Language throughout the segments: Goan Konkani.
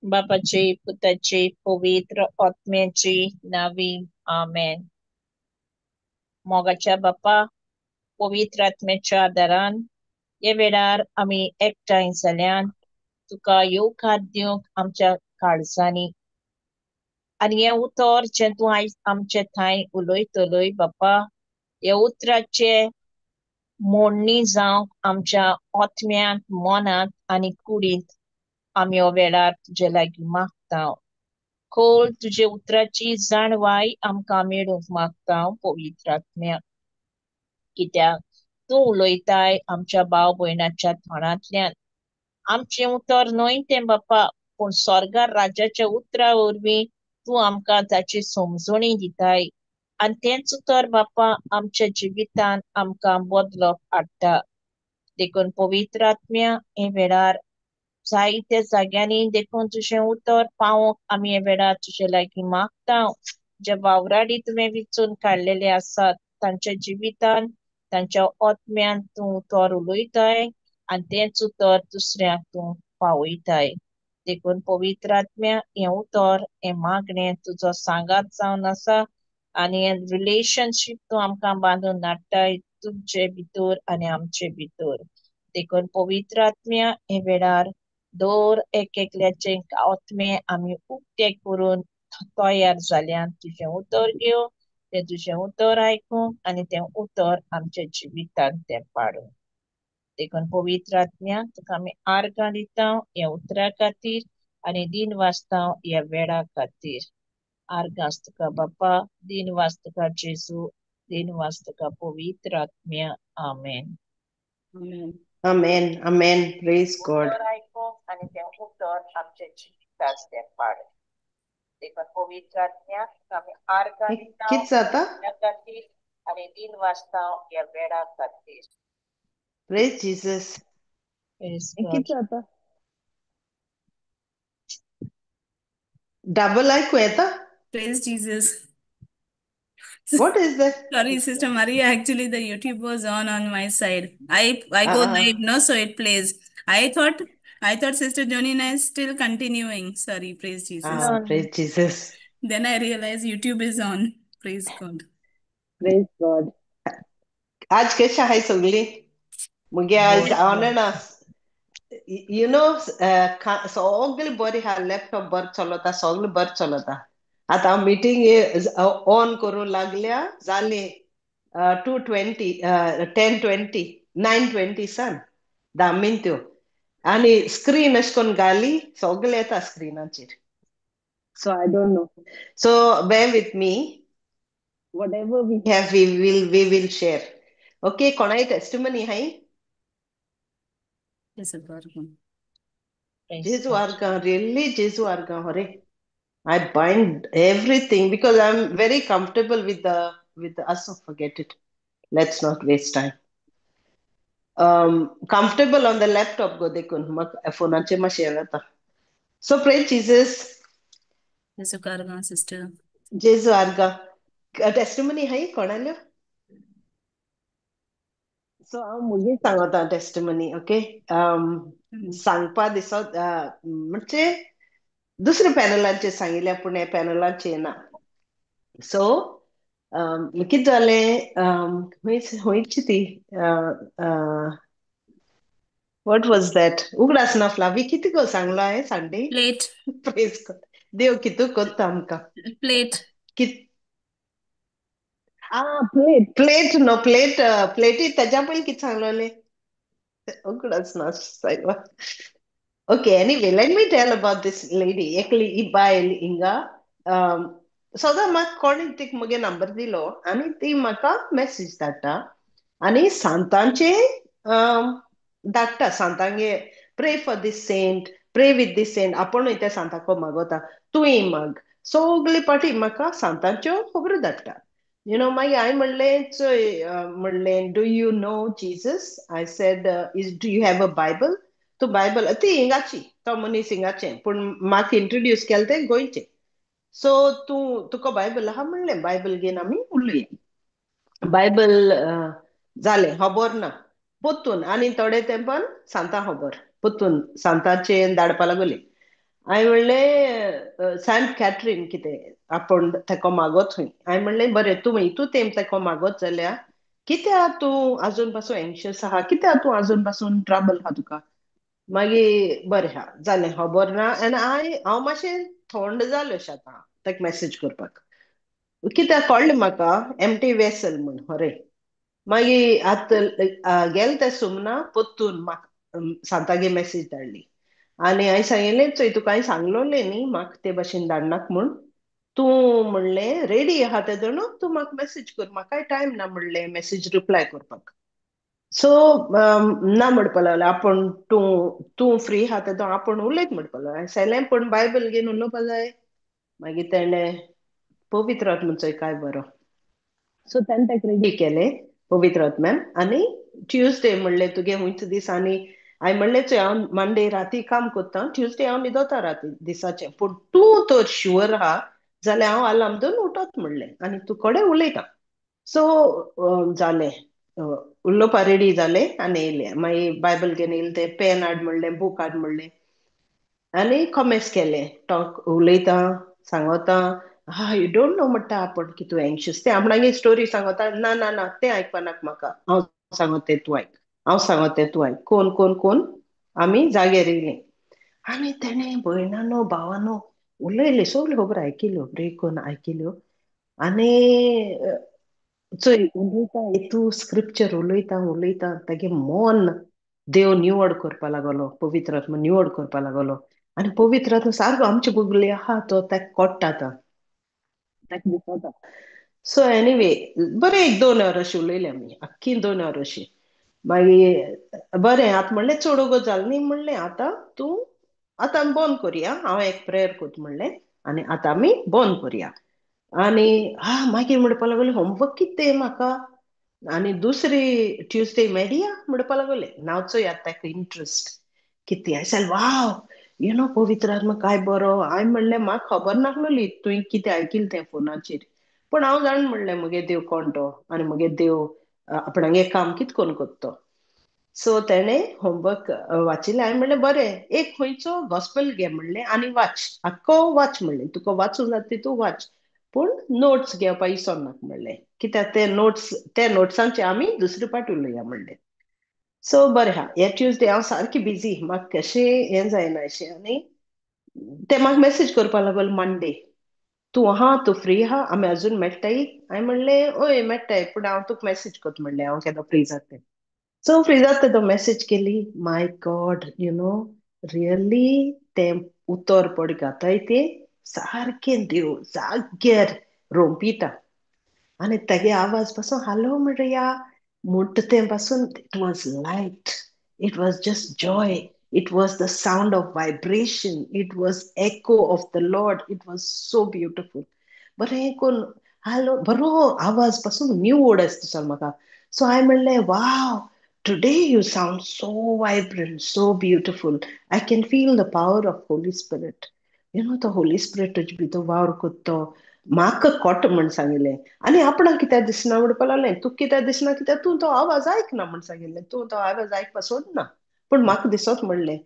बापाचे पुताचे पवित्र आत्म्याचे नावी आमेन. मोगाच्या बापा, पवित्र आत्म्याच्या आदारान हे वेळार आमी एकठांय जाल्यान तुका येवकार दिवंक आमच्या काळजांनी आनी हें उतर जें तूं आयज आमचे थंय उलयतलोय बापा, हे उतराचे मोडणी जावंक आमच्या आत्म्यांत, मनांत आनी कुडींत आमी हो वेळार तुजे लागीं मागता. खोल तुजे उतराची जाणवाय आमकां मेळूंक मागता पवित्र आत्म्या, कित्याक तूं उलयताय आमच्या भाव भयणाच्या तोंडांतल्यान. आमचें उतर न्हय तें बापा, पूण स्वर्गार राज्याच्या उतरा वरवीं तूं आमकां ताची समजणी दिताय आनी तेंच उतर बापा आमच्या जिवितान आमकां बदलप हाडटा. देखून पवित्र आत्म्या हे वेळार जायत्या जाग्यांनी देखून तुजें उतर पावोवंक आमी हे वेळार तुजे लागीं मागता. जे वावराडी तुवें विचून काडलेले आसात तांच्या जिवितान, तांच्या आत्म्यान तूं उतर उलयताय आनी तेंच उतर दुसऱ्यांक तूं पावयताय. देखून पवित्र आत्म्या हें उतर, हें मागणें तुजो सांगात जावन आसा आनी हें रिलेशनशीप तूं आमकां बांदून हाडटाय तुमचे भितर आनी आमचे भितर. देखून पवित्र आत्म्या हे वेळार दर एक एकल्याचे आत्मे आमी उक्ते करून तयार जाल्यान तुजें उतर घेवंक, तें तुजें उतर आयकूंक आनी तें उतर आमच्या जिवितांत तें पाडूंक. देखून पवित्र आत्म्या तुका आमी आर्गां दिता ह्या उतरा खातीर आनी दिन वाचता ह्या वेळा खातीर. आर्गां तुका बापा, दिन वाच तुका जेजू, दिन वाच तुका पवित्र आत्म्या. आमेन. Amen. Amen. Praise God. उतर आयकूंक आनी तें उतर आमच्या जिवितांत तें पाडूंक. देखून पवित्र आत्म्या तुका आमी आर्गां दिता कितें जाता खातीर आनी दिन वाचता ह्या वेळा खातीर. Praise Jesus. Praise God. कितें जाता? डबल आयकूं येता? Praise Jesus. What is that? Sorry, Sister Maria. Actually, the YouTube was on my side. I go live, no, so it plays. I thought Sister Jonina is still continuing. Sorry, praise Jesus. Praise Jesus. Then I realized YouTube is on. Praise God. Praise God. आज कैसा है सगली? मुझे आज on and off. You know, सगली बरी हा लॅपटॉप बर चलता, सगली बर चलता. आतां मिटींग ऑन करूं लागल्या जाली 2:20, 10:20, 9:20 सान 10 मिनट्यो आनी स्क्रीन अशें करून घाली, सगळे येता स्क्रिनाचेर. So I don't know. So bear with me. Whatever we have, we will share. Okay, कोणाय testimony हाय? जेजू आर्गां, really जेजू आर्गां हरे. I bind everything because I'm very comfortable with the us. So forget it. Let's not waste time. Comfortable on the laptop go dekun phonache mashi जाता. So pray Jesus. Jesu आर्गां sister. जेजू आर्गां. Testimony हाय कोणाल्यो? So हांव मुगे सांगता testimony, okay? सांगपा दिसत म्हणजे दुसरे पॅनलांचे सांगिल्ल्या पूण ह्या पॅनलांचे ना. सो कितें जालें, खंयची ती what was that उगडास ना फ्लावी, कितें गो सांगलो हांवें Sunday? Plate. Praise God. देव कितें करता आमकां. Plate. Plate. Plate no, plate प्लेटी तेज्या पयलीं कितें सांगलोलें उगडास ना सायबा. Okay, anyway, let me tell about this lady. एकली ही बायल हिंगा सदां म्हाका कोणें तिका म्हगे नंबर दिलो आनी ती म्हाका मॅसेज धाडटा आनी सांतांचे धाडटा. सांतांगे pray for this saint, pray with this saint. आपूणूय त्या सांताको मागोता, तूंय माग. सगली पाटी म्हाका सांतांच्यो खबरो धाडटा. You know, मागीर हांवें म्हणलें, चोय म्हणलें, do you know Jesus? I said, do you have a Bible? तूं बायबल ती हिंगाची, तो मनीस हिंगाचें, पूण म्हाका इंट्रोड्यूस केलें तें गोंयचें. सो तूं तुका बायबल आहा म्हणलें, बायबल घेवन आमी उलोवया. बायबल जालें खबर ना पोत्तून आनी थोडे तेंपान सांता खबर पोत्तून सांताचें धाडपा लागली. हांवें म्हणलें सांत कॅथरीन कितें आपूण तेका मागत खंय. हांवें म्हणलें बरें तूं हितू तेम तेका मागत जाल्यार कित्याक तूं आजून पासून एंशियस आहा, कित्याक तूं आजून पासून ट्रबल आहा तुका? मागीर बरें आहा जालें, खबर ना. आनी हांव मातशें थंड जालें अशें आतां ताका मॅसेज करपाक, कित्याक कळ्ळें म्हाका एमटी वेसल म्हूण. हरे मागीर आतां गेले ते सुमना पोत्तून म्हाका सांतागे मॅसेज धाडली आनी हांवें सांगिल्लें चोय तुका हांवें सांगलोलें न्ही म्हाका ते भाशेन धाडनाक म्हूण, तूं म्हणलें रेडी आहा तेदोण तूं म्हाका मॅसेज कर, म्हाकाय टायम ना म्हणलें मॅसेज रिप्लाय करपाक. सो ना म्हणपा लागलें आपूण तूं तूं फ्री आहा तेदो आपूण उलयत म्हणपा लागलें. हांवें सांगलें पूण बायबल घेवन उलोवपा जाय. मागीर तेणें पवित्र आत्म्याचो काय बरो, सो तेणें ताका रेडी केलें पवित्र आत्म्यान. आनी ट्युजडे म्हणलें तुगे हुंयच दीस, आनी हांवें म्हणलें चोय हांव मंडे राती काम कोत्ता, ट्युजडे हांव न्हिदोता राती दिसाचें, पूण तूं तर शुअर आहा जाल्यार हांव अलार्म दोन उठत म्हणलें आनी तूं कडेन उलयता. सो जालें, उलोवपा रेडी जालें आनी येयलें. मागीर बायबल घेवन येयलें, तें पेन हाड म्हणलें, बूक हाड म्हणलें आनी कॉमेस केलें, टॉक उलयता सांगता. हा you don't know म्हणटा आपूण की तूं एंशियस, तें आपणागे स्टोरी सांगता. ना ना ना तें आयकपा नाका म्हाका, हांव सांगत तें तूं आयक, हांव सांगत तें तूं आयक. कोण कोण कोण आमी जाग्यार येयलीं आनी तेणें भयणानो भावानो उलयलें, सगळ्यो खबर आयकिल्यो, ब्रेक करून आयकिल्यो. आनी चोय उलयता तूं स्क्रिप्चर उलयता उलयता तागे मन देव निवड करपा लागलो, पवित्र आत्मा निवड करपा लागलो. आनी पवित्र आत्मा सारको आमचे बुगले आहा तो ताका कोट्टा आतां, ताका दिसता. सो एनिवे बरें एक 2 वर अशी उलयली आमी, आख्खी 2 वर अशी. मागीर बरें आतां म्हणलें चड वगत जालें न्ही म्हणलें आतां तूं आतां आमी बंद करुया, हांव एक प्रेयर करता म्हणलें आनी आतां आमी बंद करुया. आनी हा मागीर म्हणपा लागलें होमवर्क कितें म्हाका, आनी दुसरी ट्युजडे मेळया म्हणपा लागलें. नांव चोय आतां ताका इंट्रस्ट कितें. हांवें सांगलें वाव you know पवित्र आत्मा काय बरो. हांवें म्हणलें म्हाका खबर नासलोली तुवें कितें आयकिलें तें फोनाचेर, पूण हांव जाण म्हणलें म्हगे देव कोण तो आनी म्हगे देव आपणागे काम कितें करून करता. सो तेणें होमवर्क वाचिल्लें. हांवें म्हणलें बरें एक खंयचो गॉस्पेल घे म्हणलें आनी वाच, आख्खो वाच म्हणलें, तुका वाचूंक जाता तितू वाच, पूण नोट्स घेवपा इसोन नाका म्हणलें, कित्याक ते नोट्स ते नोट्सांचे आमी दुसरे पाट उलोवया म्हणलें. सो बरें आहा हे ट्युजडे हांव सारकी बिजी, म्हाका कशें हें जायना अशें. आनी ते म्हाका मॅसेज करपा लागलो मंडे, तूं आहा तूं फ्री आहा आमी अजून मेळटाय? हांवें म्हणलें हय मेळटाय, पूण हांव तुका मॅसेज करता म्हणलें हांव केन्ना फ्री जाता तें. सो फ्री जाता तो मॅसेज केली. My God you know really तें उतर पड घाताय तें सारकें देव जाग्यार रोंपिता आनी तागे आवाज पासून हालो म्हणया म्हणटा तें पासून it was light, it was just joy, it was the sound of vibration, it was echo of the Lord, it was so beautiful. बरें कोण हालो बरो आवाज पासून न्यू आसता सर म्हाका. सो हांवें म्हणलें wow today you sound so vibrant, so beautiful, I can feel the power of Holy Spirit. You know the Holy Spirit तुजे भितर वावर करता, म्हाका कोट म्हण सांगिल्लें. आनी आपणाक कित्याक दिसना म्हणपा लागलें, तुका कित्याक दिसना कित्याक तूं तो आवाज आयकना म्हण सांगिल्लें, तूं तो आवाज आयकपा सोदना, पूण म्हाका दिसत म्हणलें.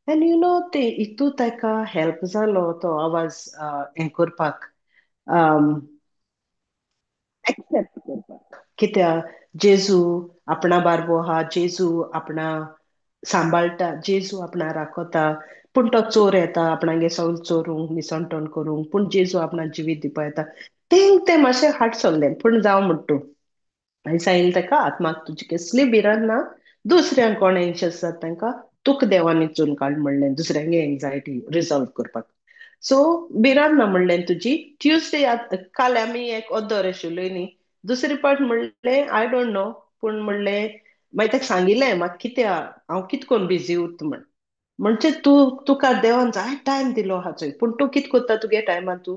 आनी you know ते हितू ताका हेल्प जालो तो आवाज हें करपाक, एक्सेप्ट करपाक, कित्याक जेजू आपणा बारबो आहा, जेजू आपणा सांबाळटा, जेजू आपणा राखता, पूण तो चोर येता आपणागे सगळें चोरूंक निसणटण करूंक, पूण जेजू आपणा जिवीत दिवपा येता. तें तें मातशें हाड सरलें, पूण जावं म्हणटा तूं. हांवें सांगिल्लें ताका आत्माक तुजी कसली भिरांत ना, दुसऱ्यांक कोण एन्शियस जाता तांकां तुका देवान इचून काड म्हणलें, दुसऱ्यांगे एन्जायटी रिजॉल्व करपाक. सो भिरांत ना म्हणलें तुजी. ट्युजडे काल आमी एक अर्दर आशिल्ली न्ही, दुसरी पाट म्हणलें I don't know, पूण म्हणलें मागीर ताका सांगिल्लें म्हाका कित्याक हांव कित करून बिजी उरता म्हण, म्हणजे तूं तुका देवान जाय टायम दिलो आहा चोय, पूण तूं कित करता तुगे टायमान तूं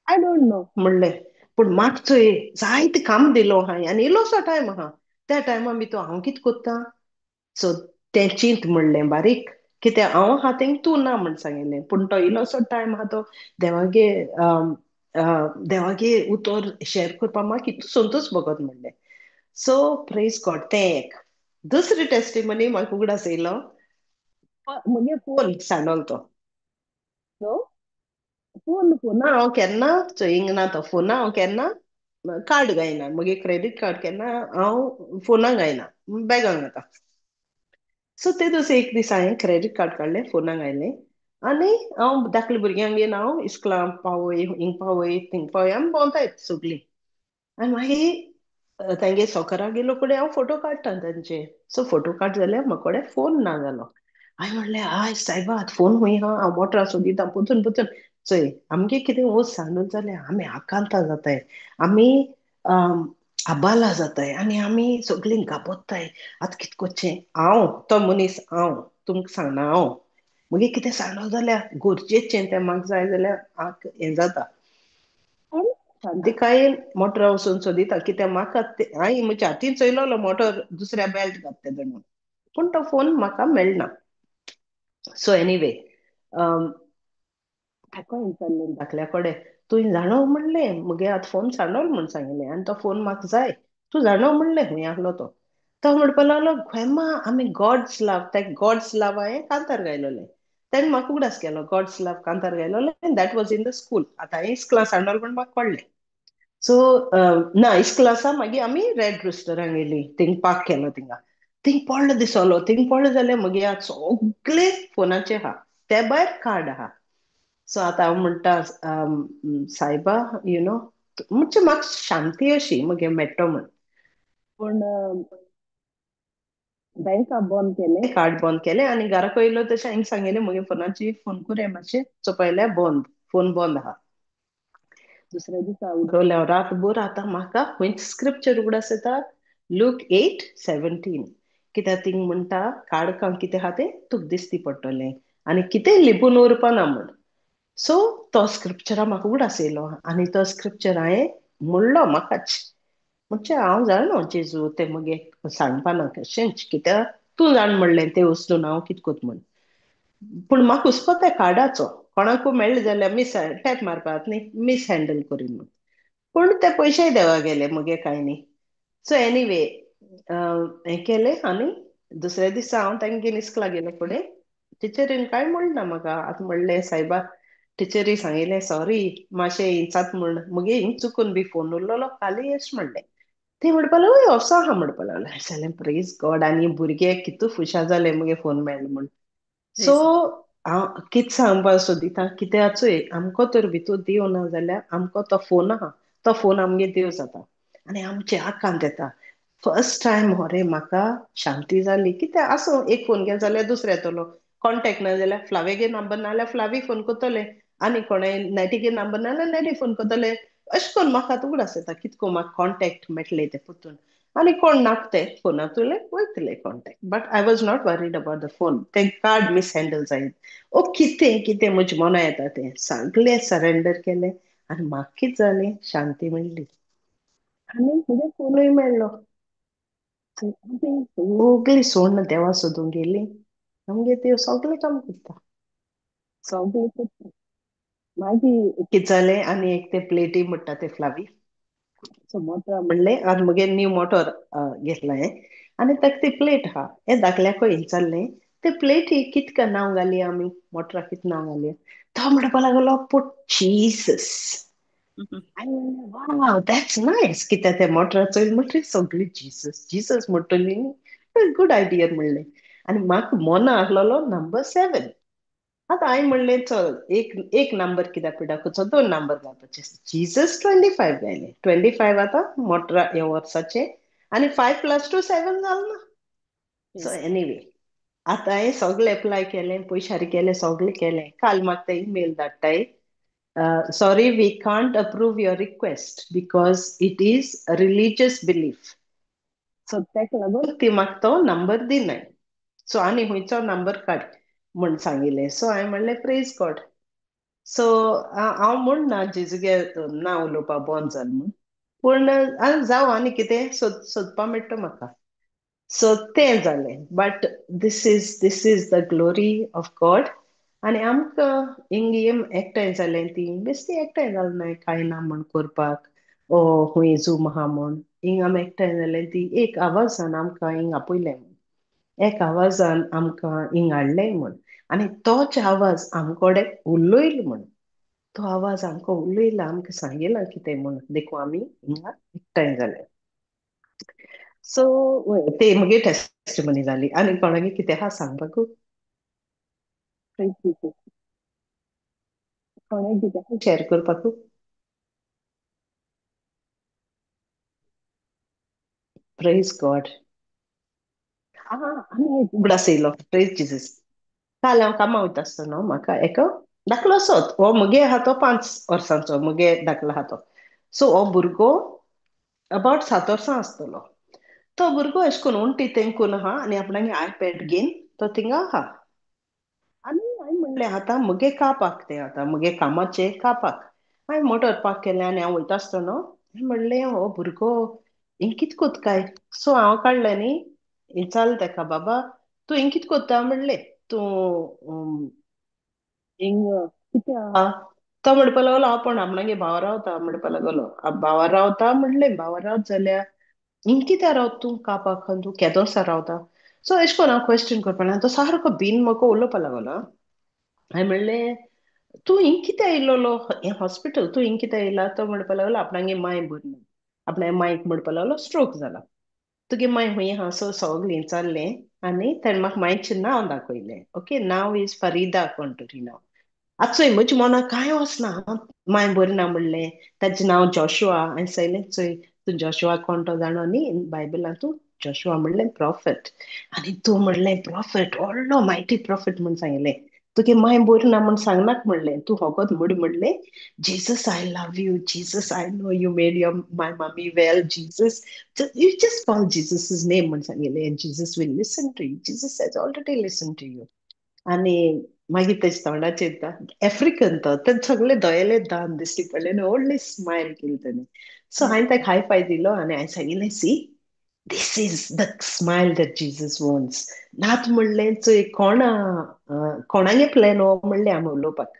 I don't know म्हणलें, पूण म्हाका चोय जायते काम दिलो आहा आनी इल्लोसो टायम आहा, त्या टायमा भितर हांव कित करता. सो तें चिंत म्हणलें बारीक, कित्याक हांव आहा तेंक तूं ना म्हण सांगिल्लें, पूण तो इल्लोसो टायम आहा तो देवागे देवागे उतर शेअर करपा म्हाका इतू संतोश भोगत म्हणलें. सो प्रेज गॉड. तें एक दुसरी टेस्टिमनी म्हाका उगडास येयलो, म्हगे फोन सांडोल तो. सो फोन फोना हांव केन्ना चोयींक ना तो फोना हांव केन्ना कार्ड घायना, मगे क्रेडीट कार्ड केन्ना हांव फोना घायना, बॅगांक घाता. सो ते दुसरे एक दीस हांवें क्रेडीट कार्ड काडलें, फोनाक घायलें आनी हांव धाकल्या भुरग्यांक घेवन हांव इस्कलां पावय, हिंग पावय, थिंग पावय, आमी भोंवताय सगळीं. आनी मागीर तेंगे सॉकराक गेलो कडेन हांव फोटो काडटा तांचे. सो फोटो काड जाल्यार म्हाका कडेन फोन ना जालो. हांवें म्हणलें, आय सायबा, आतां फोन खंय आहा, हांव मोटरा सोदिता पोतून पोतून. चोय आमगे कितें वस्त सांडून जाल्यार आमी आकांतां जाताय, आमी आबाला जाताय आनी आमी सगळीं घाबरताय. आतां कितें करचें, हांव तो मनीस, हांव तुमकां सांगना, हांव मगीर कितें सांडलो जाल्यार गरजेचें तें म्हाका जाय जाल्यार हांव हें जाता. पूण शांतिकायेन मोटरा वचून सोदिता कित्याक म्हाका हांवें म्हज्या हातीन चोयलोलो मोटर दुसऱ्या बेल्ट घातले म्हणून, पूण तो फोन म्हाका मेळना. सो एनिवे विचारलें धाकल्या कडेन, तुवें जाणो म्हणलें म्हगे आतां फोन सांडोल म्हूण सांगिल्लें आनी तो फोन म्हाका जाय, तूं जाणो म्हणलें खंय आहलो तो. तो म्हणपाक लागलो, ग्रेमा आमी गॉड्स लव, ते गॉड्स लव हांवें कांतार गायलोलें, तेणें म्हाका उगडास केलो, गॉड्स लव कांतार गायलोलें, that was in the school. आतां हांवें इस्कलां सांडोल म्हूण म्हाका कळ्ळें. सो ना इस्कलासा मागीर आमी रेड रुस्टरांक गेली, थिंग पार्क केलो, थिंगा थिंग पडलो दिसलो, थिंग पडलो जाल्यार मगे आतां सगळे फोनाचे आहा, ते भायर कार्ड आहा. सो आतां हांव म्हणटा, सायबा, you know, म्हणजे म्हाका शांती अशी मगे मेट्टो म्हण. पूण बँका बंद केलें, कार्ड बंद केलें आनी घराक येयलो तशें हांवें सांगिल्लें म्हगे फोनाची फोन करूया मातशें, चोपयल्यार बंद, फोन बंद आहा. दुसऱ्या दिसा उठवलें हांव रातभर. आतां म्हाका खंयच स्क्रिप्चर उगडास येता, लूक 8:17, कित्याक थिंग म्हणटा काळखां कितें आहा तें तुका दिसती पडटलें आनी कितें लिपून उरपाना म्हण. सो तो स्क्रिप्चरा म्हाका उगडास येयलो आनी तो स्क्रिप्चर हांवें म्हणलो म्हाकाच, म्हणजे हांव जाणो जेजू तें मगे सांगपाना कशेंच, कित्याक तूं जाण म्हणलें तें उचलून हांव कितें कोत म्हण. पूण म्हाका हुस्को त्या कार्डाचो, कोणाकू मेळ्ळें जाल्यार मिस टॅप मारपाक न्ही, मिस हँडल करीन म्हण. पूण ते पयशेय देवा गेले मगे कांय न्ही. सो एनिवे हें केलें आनी दुसऱ्या दिसा हांव तांगे इस्कला गेले फुडें टिचरीन कांय म्हणलें ना म्हाका. आतां म्हणलें सायबा, टिचरी सांगिल्लें सॉरी मातशें इंचात म्हण, मगे हिंग चुकून बी फोन उरलेलो खाली अशें म्हणलें. ती म्हणपाक लागली, हय असो आहा म्हणपाक लागलो. हांवें सांगलें प्रेज गॉड. आनी भुरगे कितू खुशाल जाले मगे फोन मेळ्ळो म्हण. सो हांव कितें सांगपाक सोदिता, कित्याक चोय आमकां तर भितूर देव ना जाल्यार आमकां तो फोन आहा, तो फोन आमगे देव जाता आनी आमचे आकांत येता. फर्स्ट टायम होरे म्हाका शांती जाली, कित्याक आसूं एक फोन घेत जाल्यार दुसरो येतलो, कॉन्टेक्ट ना जाल्यार फ्लावेगे नंबर ना जाल्यार फ्लावी फोन करतले, आनी कोणें नॅटीगे नंबर ना जाल्यार नॅटी फोन करतले. अशें करून म्हाका आतां उगडास येता कितको म्हाका कॉन्टेक्ट मेळटले ते पोतून, आनी कोण नाका ते फोनांतुले वयतले contact. But I was not worried about the phone, तें कार्ड मिसहँडल जायत ओ कितें कितें म्हज्या मना येता तें सगळें सरेंडर केलें आनी म्हाका कितें जालें, शांती मेळ्ळी आनी म्हज्या फोनूय मेळ्ळो. आमी सगळीं सोडून देवा सोदूंक गेलीं, आमगे देव सगळें काम करता, सगळें करता. मागीर कितें जालें, आनी एक ते प्लेटी म्हणटा ते फ्लावी, सो मोटरा म्हणलें आनी म्हगे न्यू मोटर घेतलां हें आनी ताका ती प्लेट आहा, हें धाकल्याकूय विचारलें ते प्लेटी कितका नांव घाली आमी मोटरा कितें नांव घाली, तो म्हणपाक लागलो पुट जीसस. हांवें म्हणलें वाव that's nice, कित्याक ते मोटरा चोयल म्हणटकीर सगळी जीसस जीसस म्हणटली न्ही, गूड आयडिया म्हणलें. आनी म्हाका मना आहलोलो नंबर 7. आतां हांवें म्हणलें चल एक नंबर कित्याक पिडाकूचो, 2 नंबर घालपाचे, जीसस 25 घायलें, 25 आतां मोटरा ह्या वर्साचें आनी 5 + 2 7 जालें ना. सो एनिवे आतां हांवें सगळें एप्लाय केलें, पयशारी केलें, सगळें केलें. काल म्हाका ते email धाडटाय, sorry we can't approve your request because it is a religious belief. So ताका लागून ती म्हाका तो नंबर दिनाय, सो आनी खंयचो नंबर काड म्हूण सांगिल्लें. सो हांवें म्हणलें प्रेज गॉड. सो हांव म्हण ना जेजुगे ना उलोवपा बंद जाल म्हूण, पूण जावं आनी कितें सोदपा मेळटा म्हाका. सो तें जालें. But this is the glory of God. आनी आमकां हिंग एकठांय जालें, ती बेश्टी एकठांय जालें ना कांय ना म्हूण करपाक ओ खूंय जूम आहा म्हूण, हिंग आमी एकठांय जालें ती एक आवाजान आमकां हिंग आपयलें म्हूण, एक आवाजान आमकां हिंग हाडलें म्हूण. आनी तोच आवाज आमकोडे उलयलो म्हण, तो आवाज आमकां उलयला, आमकां सांगिला कितें म्हण, देखून आमी हिंगा एकठांय जाले. सो ते म्हगे टेस्टिमनी जाली. आनी कोणागे कितें आहा सांगपाकू? कोणाक कितें शेअर करपाकू? Praise God. आनी एक उगडास येयलो. प्रेज जिजस. काल हांव कामां वयता आसतना म्हाका एक धाकलोसोच, हो म्हगे आहा तो 5 वर्सांचो, म्हगे धाकलो आहा तो. सो हो भुरगो अबावट 7 वर्सां आसतलो. तो भुरगो अशें करून उंटी तेंकून आहा आनी आपणागे आयपॅड घेवन तो थिंगा आहा. आनी हांवें म्हणलें आतां म्हगे कापाक तें, आतां म्हगे कामाचें कापाक. हांवें मोटर पार्क केलें आनी हांव वयता आसतना हांवें म्हणलें हो भुरगो हिंग कितें कोत्ता काय? सो हांव काडलें न्ही, विचारलें तेका, बाबा तूं हिंग कितें कोत्ता म्हणलें, तूं हिंग कितें आहा? तो म्हणपा लागलो हांव पण आपणागे भावा रावता म्हणपा लागलो. भावा रावता म्हणलें, भावा रावत जाल्यार हिंग कित्याक रावता तूं कापाक, तूं केदोसा रावता? सो अशें करून हांव क्वेश्चन करपा लागलें. तो सारको बीन म्हाका उलोवपा लागलो. हांवें म्हणलें तूं हिंग कित्याक येयलोलो हें हॉस्पिटल, तूं हिंग कित्याक येयला? तो म्हणपा लागलो आपणागे मांय बरी ना, आपणागे मांयक म्हणपा लागलो स्ट्रोक जाला, तुगे मांय खूंय आहा? सो सगळें विचारलें आनी तेणें म्हाका मांयचें नांव दाखयलें. ओके, नांव is Farida कोण तरी नांव. आतां चोय म्हज्या मनाक कांय वचना, हांव मांय बरी ना म्हणलें, ताचें नांव जॉशुआ. हांवें सांगलें चोय तूं जॉशुआ कोण तो जाणो न्ही, बायबलान तूं जॉशुआ म्हणलें प्रॉफेट, आनी तूं म्हणलें प्रॉफेट, व्हडलो मायटी प्रॉफेट म्हूण सांगलें. तुगे मांय बरी ना म्हूण सांगनाक म्हणलें, तूं होगोत म्हूण म्हणलें Jesus I love you, Jesus I know you made your my mummy well, Jesus you just call Jesus name म्हूण सांगिल्लें, and Jesus will listen to you, Jesus has already listen to you. आनी मागीर तेजे तोंडाचेर आफ्रिकन तो, तें सगळे दोळेले दान दिश्टी पडले आनी व्हडली स्मायल केली तेणें. सो हांवें ताका हाय फाय दिलो आनी हांवें सांगिल्लें see this is the smile that Jesus wants. नात म्हणलें चोय कोणा कोणागे प्लॅन हो म्हणलें आमी उलोवपाक.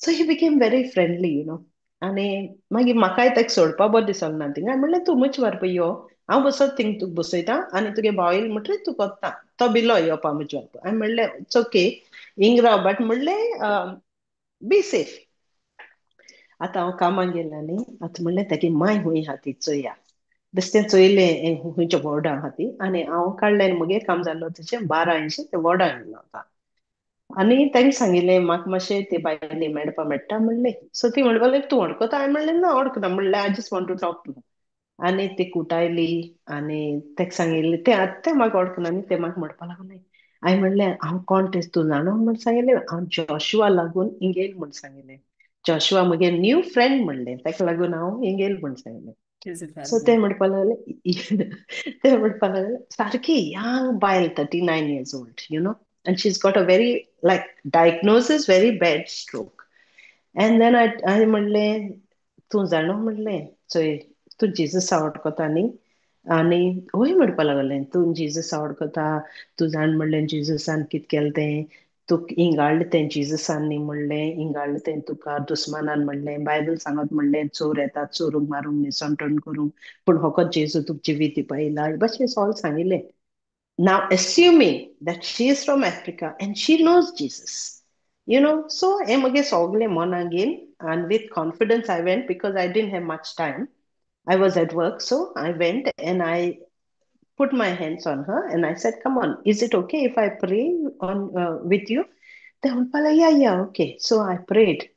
So he became very friendly you know. आनी मागीर म्हाकाय ताका सोडपा बरें दिसलें ना थिंगा. म्हणलें तूं म्हजे बरोबर यो, हांव बसत थिंग तुका बसयता आनी तुगे भाव येयलो म्हणटरीर तूं कोत्ता. तो बिलो येवपा म्हजे बरोबर. हांवें म्हणलें it's okay हिंग राव, बट म्हणलें बी सेफ. आतां हांव कामाक गेलें न्ही, आतां म्हणलें तागे मांय खूंय आहा ती चोया. बेश्टें चोयलें खंयच्या वॉर्डां आहा ती, आनी हांव काडलें म्हगे काम जाल्लो तशें 12 इंशी ते वॉर्डां येयलो आतां. आनी तांकां सांगिल्लें म्हाका मातशें ते बायले मेळपा मेळटा म्हणलें. सो ती म्हणपा लागली तूं वळखता? हांवें म्हणलें ना वळखना, म्हणलें I just want to talk to. आनी ती कुटायली आनी ताका सांगिल्लें तें आतां तें म्हाका वळखना न्ही, तें म्हाका म्हणपा लागलें. हांवें म्हणलें हांव कोण तें तूं जाणा म्हूण सांगिल्लें, हांव जॉशुआ लागून हिंग येयलें म्हूण सांगिल्लें, जॉशुआ म्हगे न्यू फ्रेंड म्हणलें, ताका लागून हांव हिंग येयलें म्हूण सांगिल्लें. सो ते म्हणपा लागले ते म्हणपा लागले सारकी यंग बायल, 39 years old you know, and she's got a very like diagnosis very bad stroke. And then I म्हणलें तूं जाणो म्हणलें चोय तूं जिजस आवडकोता न्ही? आनी हय म्हणपा लागलें, तूं जिजस आवडकोता, तूं जाण म्हणलें जिजसान कितें केलें तें, तुका हिंगाडलें तें जिजसान न्ही म्हणलें, हिंगाडलें तें तुका दुस्मानान म्हणलें, बायबल सांगत म्हणलें चोर येतात चोरूंक मारूंक न्हेसणटण करूंक, पूण होकत जेजू तुका जिवीत दिवपा येयला, बशें सगळें सांगिल्लें. Now assuming that she is from Africa and she knows Jesus, you know, so हें म्हगे सगळें मनाक घेवन and with confidence I went because I didn't have much time. I was at work, so I went and I put my hands on her and I said, come on, is it okay if I pray on with you? They went, yeah, yeah, okay. So I prayed.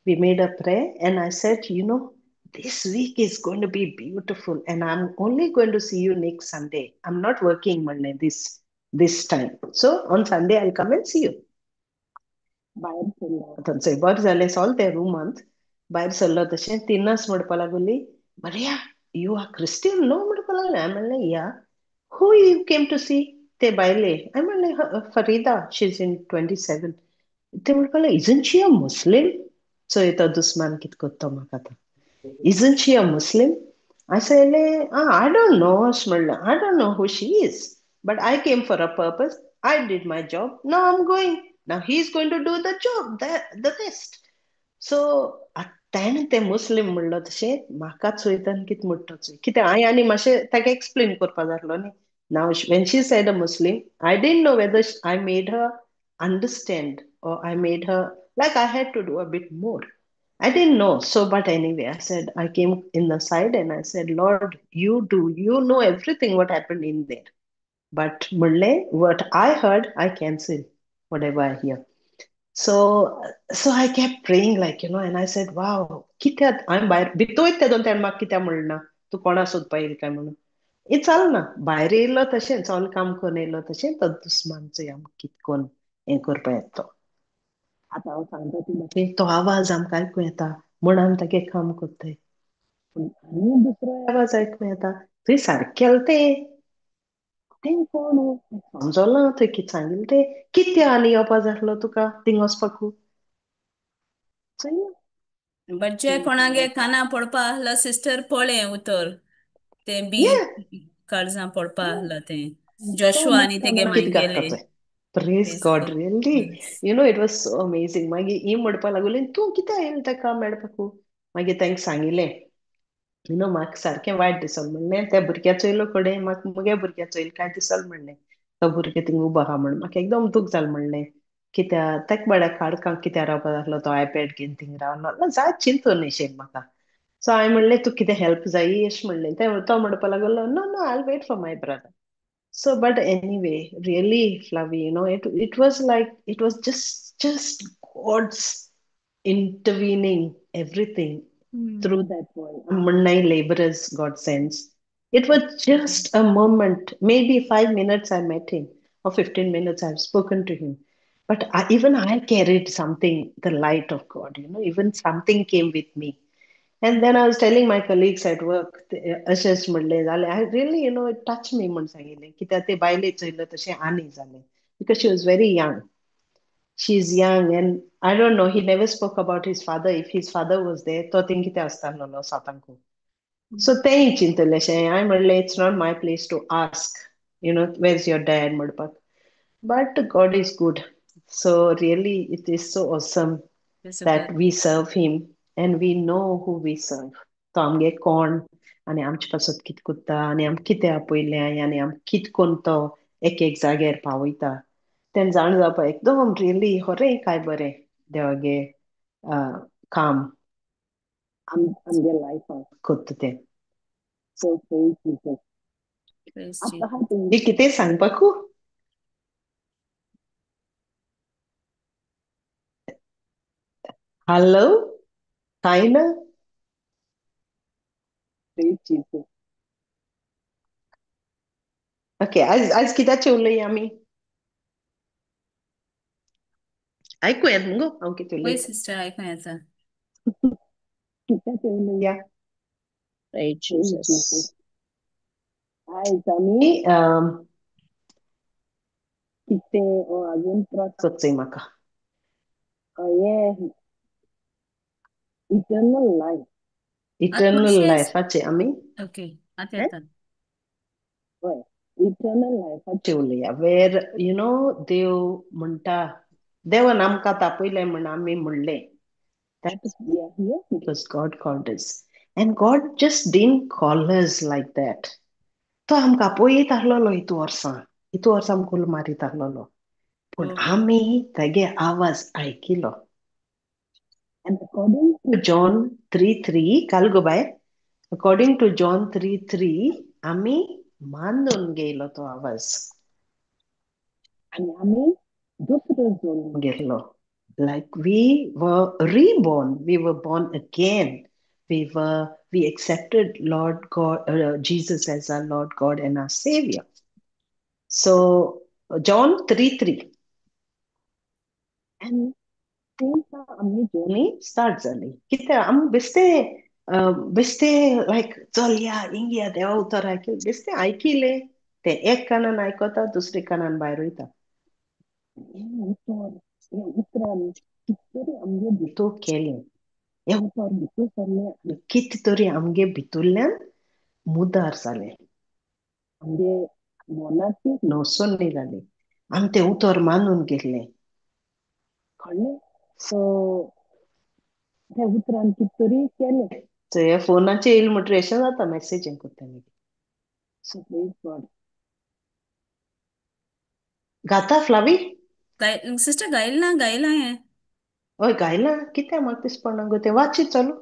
We made a prayer and I said, you know, this week is going to be beautiful and I'm only going to see you next Sunday. I'm not working Monday this time. So on Sunday, I'll come and see you. भायर सरलो, बरें जालें सोल तें रुमांत. भायर सरलो तशें ती नर्स म्हणपा लागली, Maria, you are Christian no म्हणपा लागलें. हांवें म्हणलें yeah. Who you came to see? ते बायले. हांवें म्हणलें फरीदा, she is in 27. ते म्हणपा लागले isn't she a Muslim? चोय तो दुस्मान कितें कोत्ता म्हाका आतां. Isn't she a Muslim? I said, I don't know, अशें म्हणलें. I don't know who she is, but I came for a purpose. I did my job. Now I'm going. Now he is going to do the job, the rest. So ताणें तें मुस्लीम म्हणलो तशें म्हाका चोयता आनी कितें म्हणटा चोय कितें हांवें आनी मातशें ताका एक्सप्लेन करपा जातलो न्ही. Now when she said a Muslim, I didn't know whether I made her understand, or I made her, like I had to do a bit more. I didn't know. So, but anyway, I said, I came in the side and I said, Lord, you do, you know everything what happened in there. But म्हणलें, what I heard, I cancel whatever I hear. So, so I kept praying like, you know, and I said, wow, कित्याक हांवें भायर भितर वयता तेदोन तेणें म्हाका कित्याक म्हणना, तूं कोणा सोदपा येयला काय म्हणून. हें चलना, भायर येयलो तशें, चल काम करून येयलो तशें, तो दुस्मानचो आमकां कितें करून हें करपा येता तो. आतां हांव सांगता ती भाशेन तो आवाज आमकां आयकूं येता म्हूण आमी तागे काम करताय. पूण आनी दुसरो आवाज आयकूं येता, थंय सारकें तें तें कोण समजलो थंय कितें सांगिल्लें तें, कितें आनी येवपा जाय आसलो तुका थिंग वचपाकू. बट जे कोणागे काना पडपा आसलो सिस्टर पळय उतर तें बी काळजां पडपा आसलो तें जोशुआ आनी तेगे कितें मागेले. घातता. Praise God, really. You know, it was so amazing. मागीर ही म्हणपा लागली, तूं कित्याक येयलें ताका मेळपाकू? मागीर तांकां सांगिल्लें, you know, म्हाका सारकें वायट दिसलें म्हणलें, त्या भुरग्याचो येयलो कडेन म्हाका म्हगे भुरग्याचो येयलो काय दिसलें म्हणलें, तो भुरगें थिंग उबो आहा म्हण म्हाका एकदम दूख जालें म्हणलें, कित्याक ताका बड्या काळखांक कित्याक रावपा जाय आसलो, तो आयपॅड घेवन थिंग रावलो जाय चिंतून अशें म्हाका. सो हांवें म्हणलें, तुका कितें हेल्प जायी अशें म्हणलें. तें तो म्हणपा लागलो, no no, I wait for my brother. So, but anyway, really, Flavi, you know, it was like, it was just God's intervening everything through that boy. Mannai laborers, God sends. It was just a moment, maybe 5 minutes I met him, or 15 minutes I've spoken to him. But even I carried something, the light of God, you know, even something came with me. And then I was telling my colleagues at work, अशेंच म्हणलें जालें, I really, you know, it touched me म्हण सांगिल्लें, कित्याक ते बायले चोयलो तशें आनी जालें, because she was very young. She is young and I don't know, he never spoke about his father. If his father was there, तो थिंग कितें आसतालो सातांकू. So तेंय चिंतलें अशें, हांवें म्हणलें, it's not my place to ask, you know, where is your dad म्हणपाक. But God is good. So really, it is so awesome that we serve him. And we know who we serve. तो आमगे कोण आनी आमचे पासत कितें करता आनी आम कितें आपयलें आनी आम कितें कोण तो एक एक जाग्यार पावयता तेन्ना जाण जावपा एकदम रियली खरें काय बरें देवागे काम आमगे लायफाक करता तें. So praise Jesus. आतां तुमगे कितें सांगपाकू? हॅलो कांय ना? Praise Jesus. Okay, आज आज कित्याचेर उलया आमी? आयकूं येता मुगो हांव कितें वय उलयता? सिस्टर, आयकूं येता. कित्याचेर उलया? Praise Jesus. आयज आमी कितें अजून त्रास करचो म्हाका, हें इटर्नल लायफ, इटर्नल लायफाचे आमी ओके आतां येता. हय, इटर्नल लायफाचे उलया, वेर you know देव म्हणटा, देवान आमकां तापयलें म्हण आमी म्हणलें, that we are here because God called us. And God just didn't call us like that. तो आमकां आपयत आसलेलो इतू वर्सां, इतू वर्सां आमकां उलो मारीत आसलेलो, पूण आमी तागे आवाज आयकिलो. And according to John 3:3, काल गो बाय, according to John 3:3, आमी मानून गेलो तो आवाज आनी आमी दुसरो जल्म गेलो. Like we were reborn, we were born again. We accepted Lord God, Jesus as our Lord God and our Savior. So John 3:3. And आमची जर्नी स्टार्ट जाली. कित्याक आमी बेश्टे बेश्टे लायक चल या हिंग या देवा उतर आयकले, बेश्टे आयकिले ते एक कानान आयकता दुसरे कानान भायर वयता. हें उतर, हें उतरान कितें तरी आमगे भितर केलें, हें उतर भितर सरलें आनी कितें तरी आमगे भितरल्यान मुदार जालें, आमगे मनाची नवसणी जाली, आमी तें उतर मानून घेतलें, कळ्ळें? सो त्या उतरान कितें तरी केलें. सो हे फोनाचेर येयलें म्हणटकीर अशें जाता, मॅसेज हें करता मागीर. So praise God. गाता फ्लावी? गाय सिस्टर गायल ना गायला हें. हय गायलां कितें म्हाका दिसपा गो तें वाचीत चालू.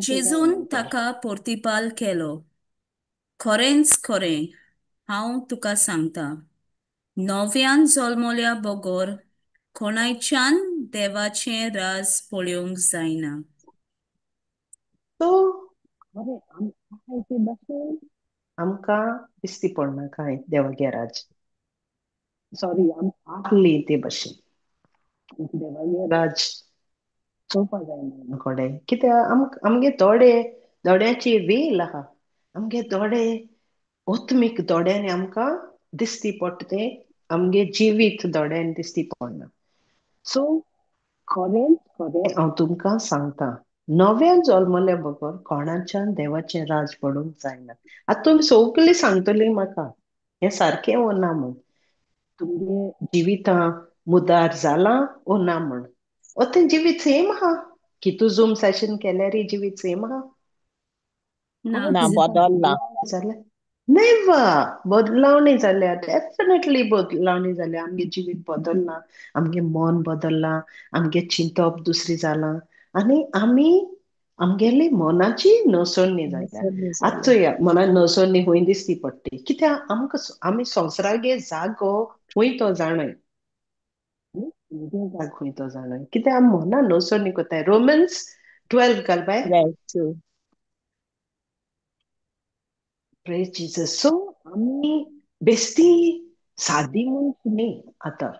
जेजून ताका पोर्तिपाल केलो, खरेंच खरें हांव तुका सांगता, नव्यान जल्मल्या बगर कोणायच्यान देवाचें राज पळोवंक जायना. सो बरें आहाय ते भाशेन आमकां दिसती पडना कांय देवागे राज. सॉरी, आम आहली ते भाशेन देवागे राज चोवपा जायना आमकडे कित्याक आमगे दोडे दोड्याची वेल आहा. आमगे दोडे ओत्मीक दोड्यांनी आमकां दिसती पडटा तें आमगे जिवीत दोड्यांनी दिसती पडना. सो खरेंच खरें हांव तुमकां सांगता, नव्यान जल्मले बगर कोणाच्यान देवाचें राज पडूंक जायना. आतां तुमी सगळीं सांगतली म्हाका हें सारकें ओ ना म्हूण, तुमगे जिवितां मुदार जालां ओ ना म्हूण. ओ तें जिवीत सेम आहा की तूं झूम सेशन केल्यारय जिवीत सेम आहा ना. ना, बदलला. जालें नेवा बदलावणी जाल्या, डेफिनेटली बदलावणी जाल्या. आमगे जिवीत बदललां, आमगे मन बदललां, आमगे चिंतप दुसरी जालां आनी आमी आमगेली मनाची नसोडणी जाल्या. आतां चोया मनान नसोडणी खंय दिसती पडटी कित्याक आमकां आमी संवसारागे जागो खंय तो जाणय, जागो खंय तो जाणय कित्याक आमी मनान नसोडणी करताय. रोमन्स 12 घाल बाय. 12:2. Praise Jesus. सो आमी बेस्ती सादी मनीस न्ही आतां.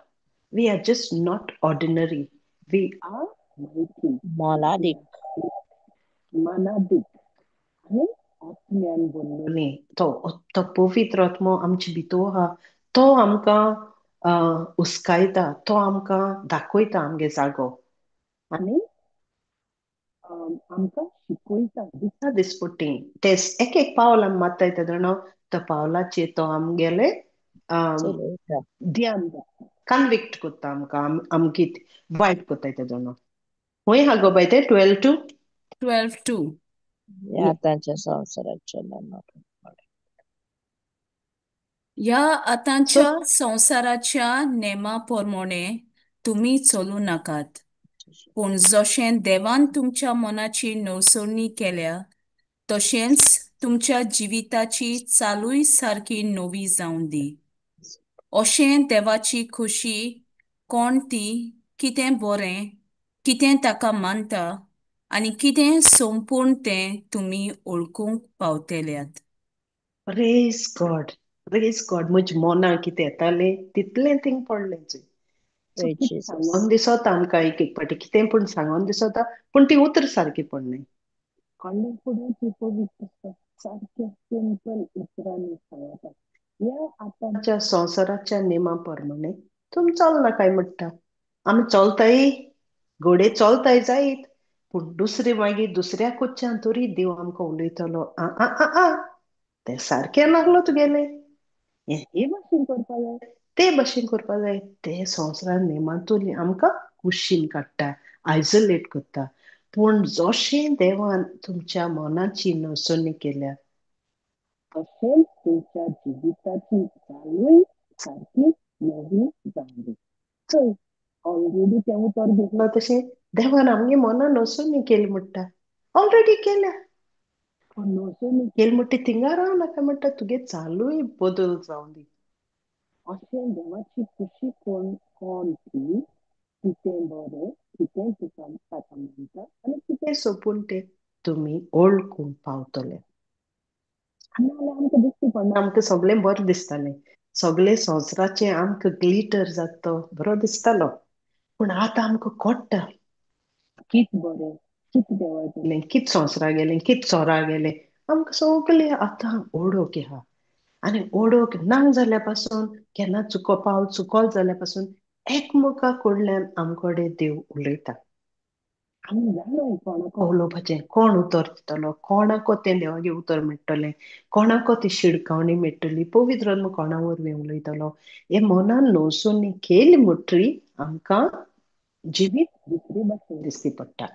We are just not ordinary, we are mighty. मोलादीक. मानादीक आनी आत्म्यान भरलोली. तो तो पवित्र आत्मो आमचे भितर आहा, तो आमकां उस्कायता, तो आमकां दाखयता आमगे जागो आनी आमकां शिकयता दिसा दिसपट्टी. ते एक एक पावल आमी मारताय तेन्ना त्या पावलाचेर तो आमगेले ध्यान कन्विक्ट करता आमकां, आमकी वायट करताय तेन्ना. खंय आहा गो बाय तें? 12:2. 12:2. ह्या आतांच्या संवसाराच्या नेमा. ह्या आतांच्या संवसाराच्या नेमा प्रमाणे तुमी चलूं नाकात, पूण जशें देवान तुमच्या मनाची नवसरणी केल्या तशेंच तुमच्या जिविताची चालूय सारकी नवी जावं दी. अशें देवाची खोशी कोण ती, कितें बरें, कितें ताका मानता आनी कितें संपूर्ण तें तुमी वळखूंक पावतल्यात. प्रेज गॉड, प्रेज गॉड. म्हज्या मनाक कितें येतालें तितलें थिंग पडलें. सांगोन दिसता आमकां एक एक फावटी कितें पूण सांगोन दिसता, पूण ती उतर सारकी पडनाय. कळ्ळें फुडें ती पवित्र सारकें सिंपल उतरांनी सांगता, ह्या आतांच्या संवसाराच्या नेमा प्रमाणे तुमी चलना काय म्हणटा. आमी चलताय घोडे चलताय जायत, पूण दुसरे मागीर दुसऱ्या कुच्च्यान तरी देव आमकां उलयतलो, आ आ आ आ तें सारकें नासलो तुगेलें, हे भाशेन करपा जाय, ते भाशेन करपा जाय. ते संवसारान नेमांतून आमकां कुशीन काडटा, आयसोलेट करता. पूण जशें देवान तुमच्या मनाची नसोनी केल्या तशेंच तुमच्या जिविताची चालूय सारकी नवी जावंदी. चोय ऑलरेडी तें उतर घेतलो तशें देवान आमगे मनान नसोनी केली म्हणटा, ऑलरेडी केल्या. पूण नसोनी केली म्हणटा थिंगा राव नाका म्हणटा, तुगे चालूय बदल जावं दी. अशें देवाची खुशी कोण कोण ती, कितें बरें, कितें तुका ताका मानता आनी कितें सोंपून तें तुमी वळखूंक पावतले. नाजाल्यार आमकां दिसती पडना, आमकां सगळें बरें दिसतालें, सगळें संवसाराचें आमकां ग्लिटर जाता तो बरो दिसतालो. पूण आतां आमकां कळटा कित बरें, कित देवा गेलें, कित संवसारा गेलें, कित चोरा गेलें, आमकां सगळें आतां ओडोक आहा. आनी ओडोक ना जाल्या पासून केन्ना चुको पावल चुकोल जाल्या पासून एकमुखा कडल्यान आमकडे देव उलयता. आमी जाणूय कोणाक उलोवपाचें, कोण उतर दितलो, कोणाक तें देवागे उतर मेळटलें, कोणाक ती शिडकावणी मेळटली, पवित्र आत्मा कोणा वरवीं उलयतलो. हे मनान नवसोनी केली म्हणटरी आमकां जिवीत दुसरे भाशेन दिसती पडटा.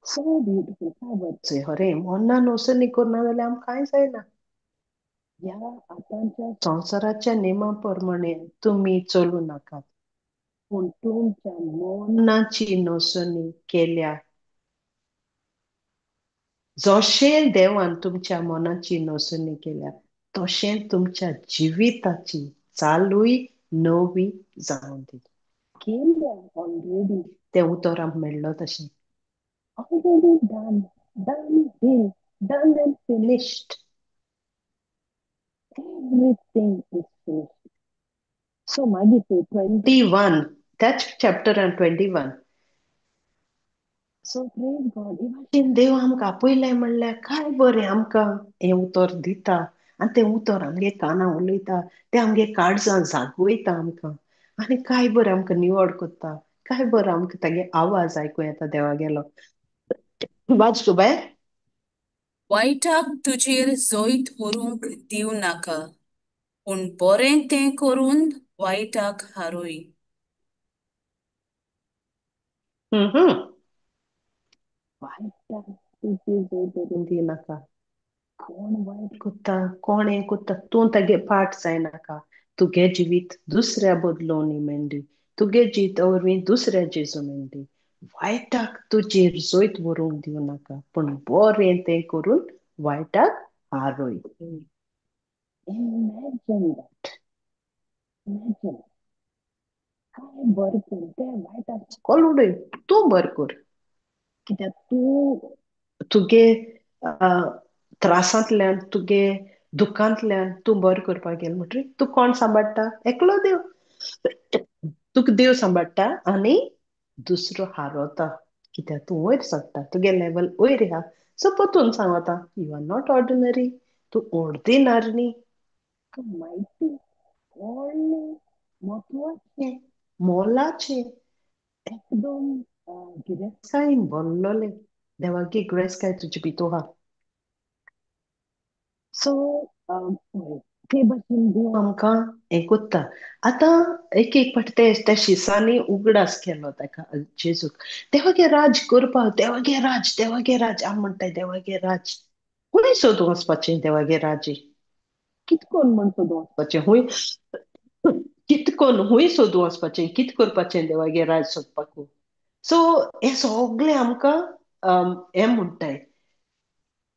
सो ब्युटिफूल, काय बरें. हरे मनान नवसोनी करना जाल्यार आमकां कांय जायना. ह्या आतांच्या संवसाराच्या नेमा प्रमाणे तुमी चलूं नाकात, पूण तुमच्या मनाची नसणी केल्या जशें देवान तुमच्या मनाची नसणी केल्या तशें तुमच्या जिविताची चालूय नवी जावं दी. केल्या ऑलरेडी तें उतर आमकां मेळ्ळो तशें already done, done deal, done and finished. Everything is finished. So मागीर ते 21 त्याच चॅप्टरान 21. सो प्रेज गॉड, हे भाशेन देव आमकां आपयलें म्हणल्यार काय बरें आमकां हें उतर दिता आनी तें उतर आमगे कानां उलयता, तें आमगे काळजां जागवयता आमकां आनी काय बरें आमकां निवड करता, काय बरें आमकां तागे आवाज आयकूं येता देवागेलो. वाच गो बाय. वायटाक तुजेर जैत व्हरूंक दिवं नाका, पूण बरें तें करून वायटाक हारोय. वायटाक तुजेर जैत व्हरूंक दिवं नाका. कोण वायट करता, कोण हें करता, तूं तागे पाठ जायनाका. तुगे जिवीत दुसऱ्या बदलोवनी मेंदी, तुगे जिवीत वरवीं दुसऱ्या जेजू मेंदी. वायटाक तुजेर जैत व्हरूंक दिवं नाका, पूण बरें तें करून वायटाक हारोय. इमॅजीन that, imagine काय बरें कर तें वायटाक कॉल उडय, तूं बरें कर, कित्याक तूं तुगे त्रासांतल्यान तुगे दुखांतल्यान तूं बरें करपाक गेल म्हणटरी तूं कोण सांबाळटा? एकलो देव. तुका देव सांबाळटा आनी दुसरो हारोता, कित्याक तूं वयर सरता, तुगे लेवल वयर आहा. सो परतून सांगता, you are not ordinary, तूं ऑर्डिनरी न्ही, तूं मायटी, व्हडलें, म्हत्वाचें, मोलाचें, एकदम गिरेस्तकायेन भरलेलें. देवाची गिरेस्तकाय तुजे भितर आहा. सो ते भाशेन देव आमकां हें करता. आतां एक एक फावटी ते त्या शिसांनी उगडास केलो ताका जेजूक, देवागे राज करपाक, देवागे राज, देवागे राज. आमी म्हणटाय देवागे राज, खूंय सोदूंक वचपाचें देवागे राज? कित कोन्न म्हण सोदूंक वचपाचें? खूंय कित कोन्न खूंय सोदूंक वचपाचें? कित करपाचें देवागे राज सोदपाक? सो हें सगळें आमकां हें म्हणटाय,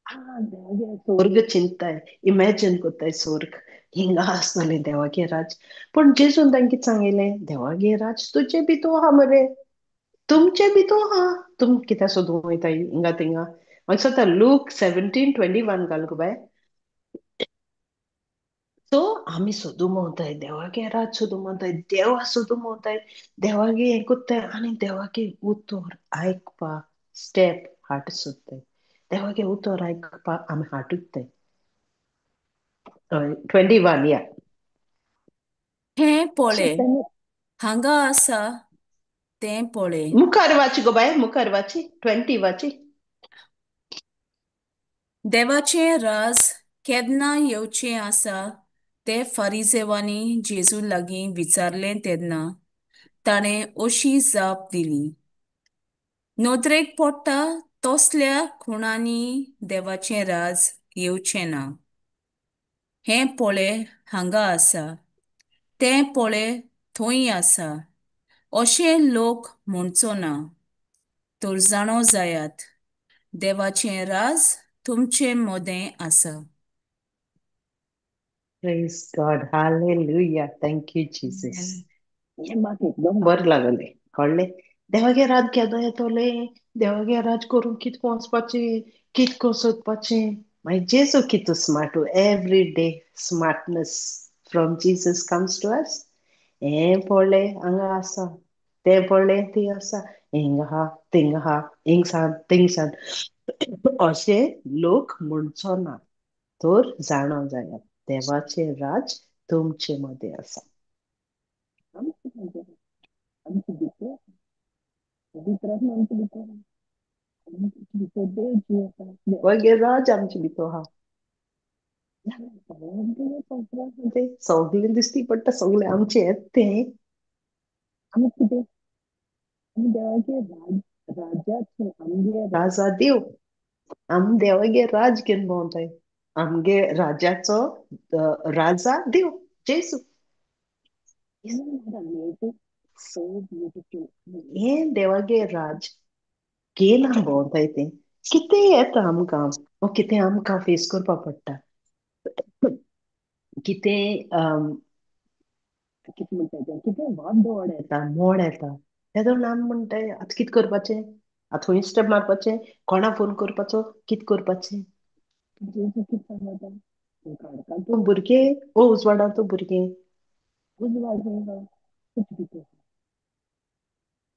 देवागे स्वर्ग चिंताय, इमॅजीन करताय स्वर्ग हिंगा आसतलें देवागे राज. पूण जेजून तांकां कितें सांगिल्लें? देवागे राज तुजे भितर आहा मरे, तुमचे भितर आहा, तुम कित्याक सोदूंक वयताय हिंगा थिंगा? म्हाका दिसता लूक 17:21 घाल गो बाय. सो आमी सोदूंक भोंवताय देवागे राज, सोदूंक भोंवताय देवा, सोदूंक भोंवताय देवागे हें करताय आनी देवागे उतर आयकपा स्टेप हाट सोदताय, देवागे उतर आयकपा आमी हाट उरताय. 21 या. हें पळय हांगा आसा तें पळय. मुखार वाची गो बाय, मुखार वाची, 20 वाची. देवाचें राज केन्ना येवचें आसा ते फारिजेवांनी जेजू लागीं विचारलें तेन्ना ताणें अशी जाप दिली, नदरेक पडटा तसल्या खुणांनी देवाचें राज येवचें ना. हें पळय हांगा आसा, तें पळय थंय आसा, अशें लोक म्हणचो ना. तर जाणो जायात, देवाचें राज तुमचे मदें आसा. Praise God, hallelujah, thank you Jesus. हें म्हाका एकदम बरें लागलें, कळ्ळें? देवागे राज केदो येतोलें, देवागे राज करूंक कितको वचपाचें, कितको सोदपाचें. मागीर जेजू कितू smart, every day smartness from Jesus comes to us. हें पळय हांगा आसा, तें पळय थंय आसा, हिंगा आहा थिंगा आहा, हिंगसान थिंगसान, अशें लोक म्हणचो ना. तर जाणो जायात देवाचें राज तुमचे मदें आसा. आमचे मदें, आमचे भितर, भितर आमचे भितर, आमचे भितर देव जियेता, देवाचें राज आमचे भितर आहा. सगळें संवसारांत सगळें दिश्टी पडटा, सगळें आमचें येता तें. आमी कितें, आमी देवाचें राज, राजाचें, आमगे राजा देव, आमी देवागे राज घेवन भोंवताय. आमगे राजाचो राजा देव जेजू. Isn't that amazing? So beautiful. हें देवागे राज घेन भोंवताय तें कितें येता आमकां वो कितें आमकां फेस करपा पडटा, कितें कितें म्हणटा तें, कितें वादोड येता, मोड येता, तेदोण आमी म्हणटाय आतां कितें करपाचें, आतां खंय स्टेप मारपाचें, कोणा फोन करपाचो, कितें करपाचें. जेजू कितें सांगता, तूं काळखांत तूं भुरगें ओ उजवाडांत तूं भुरगें, उजवाड खंय आहा, तुज भितर,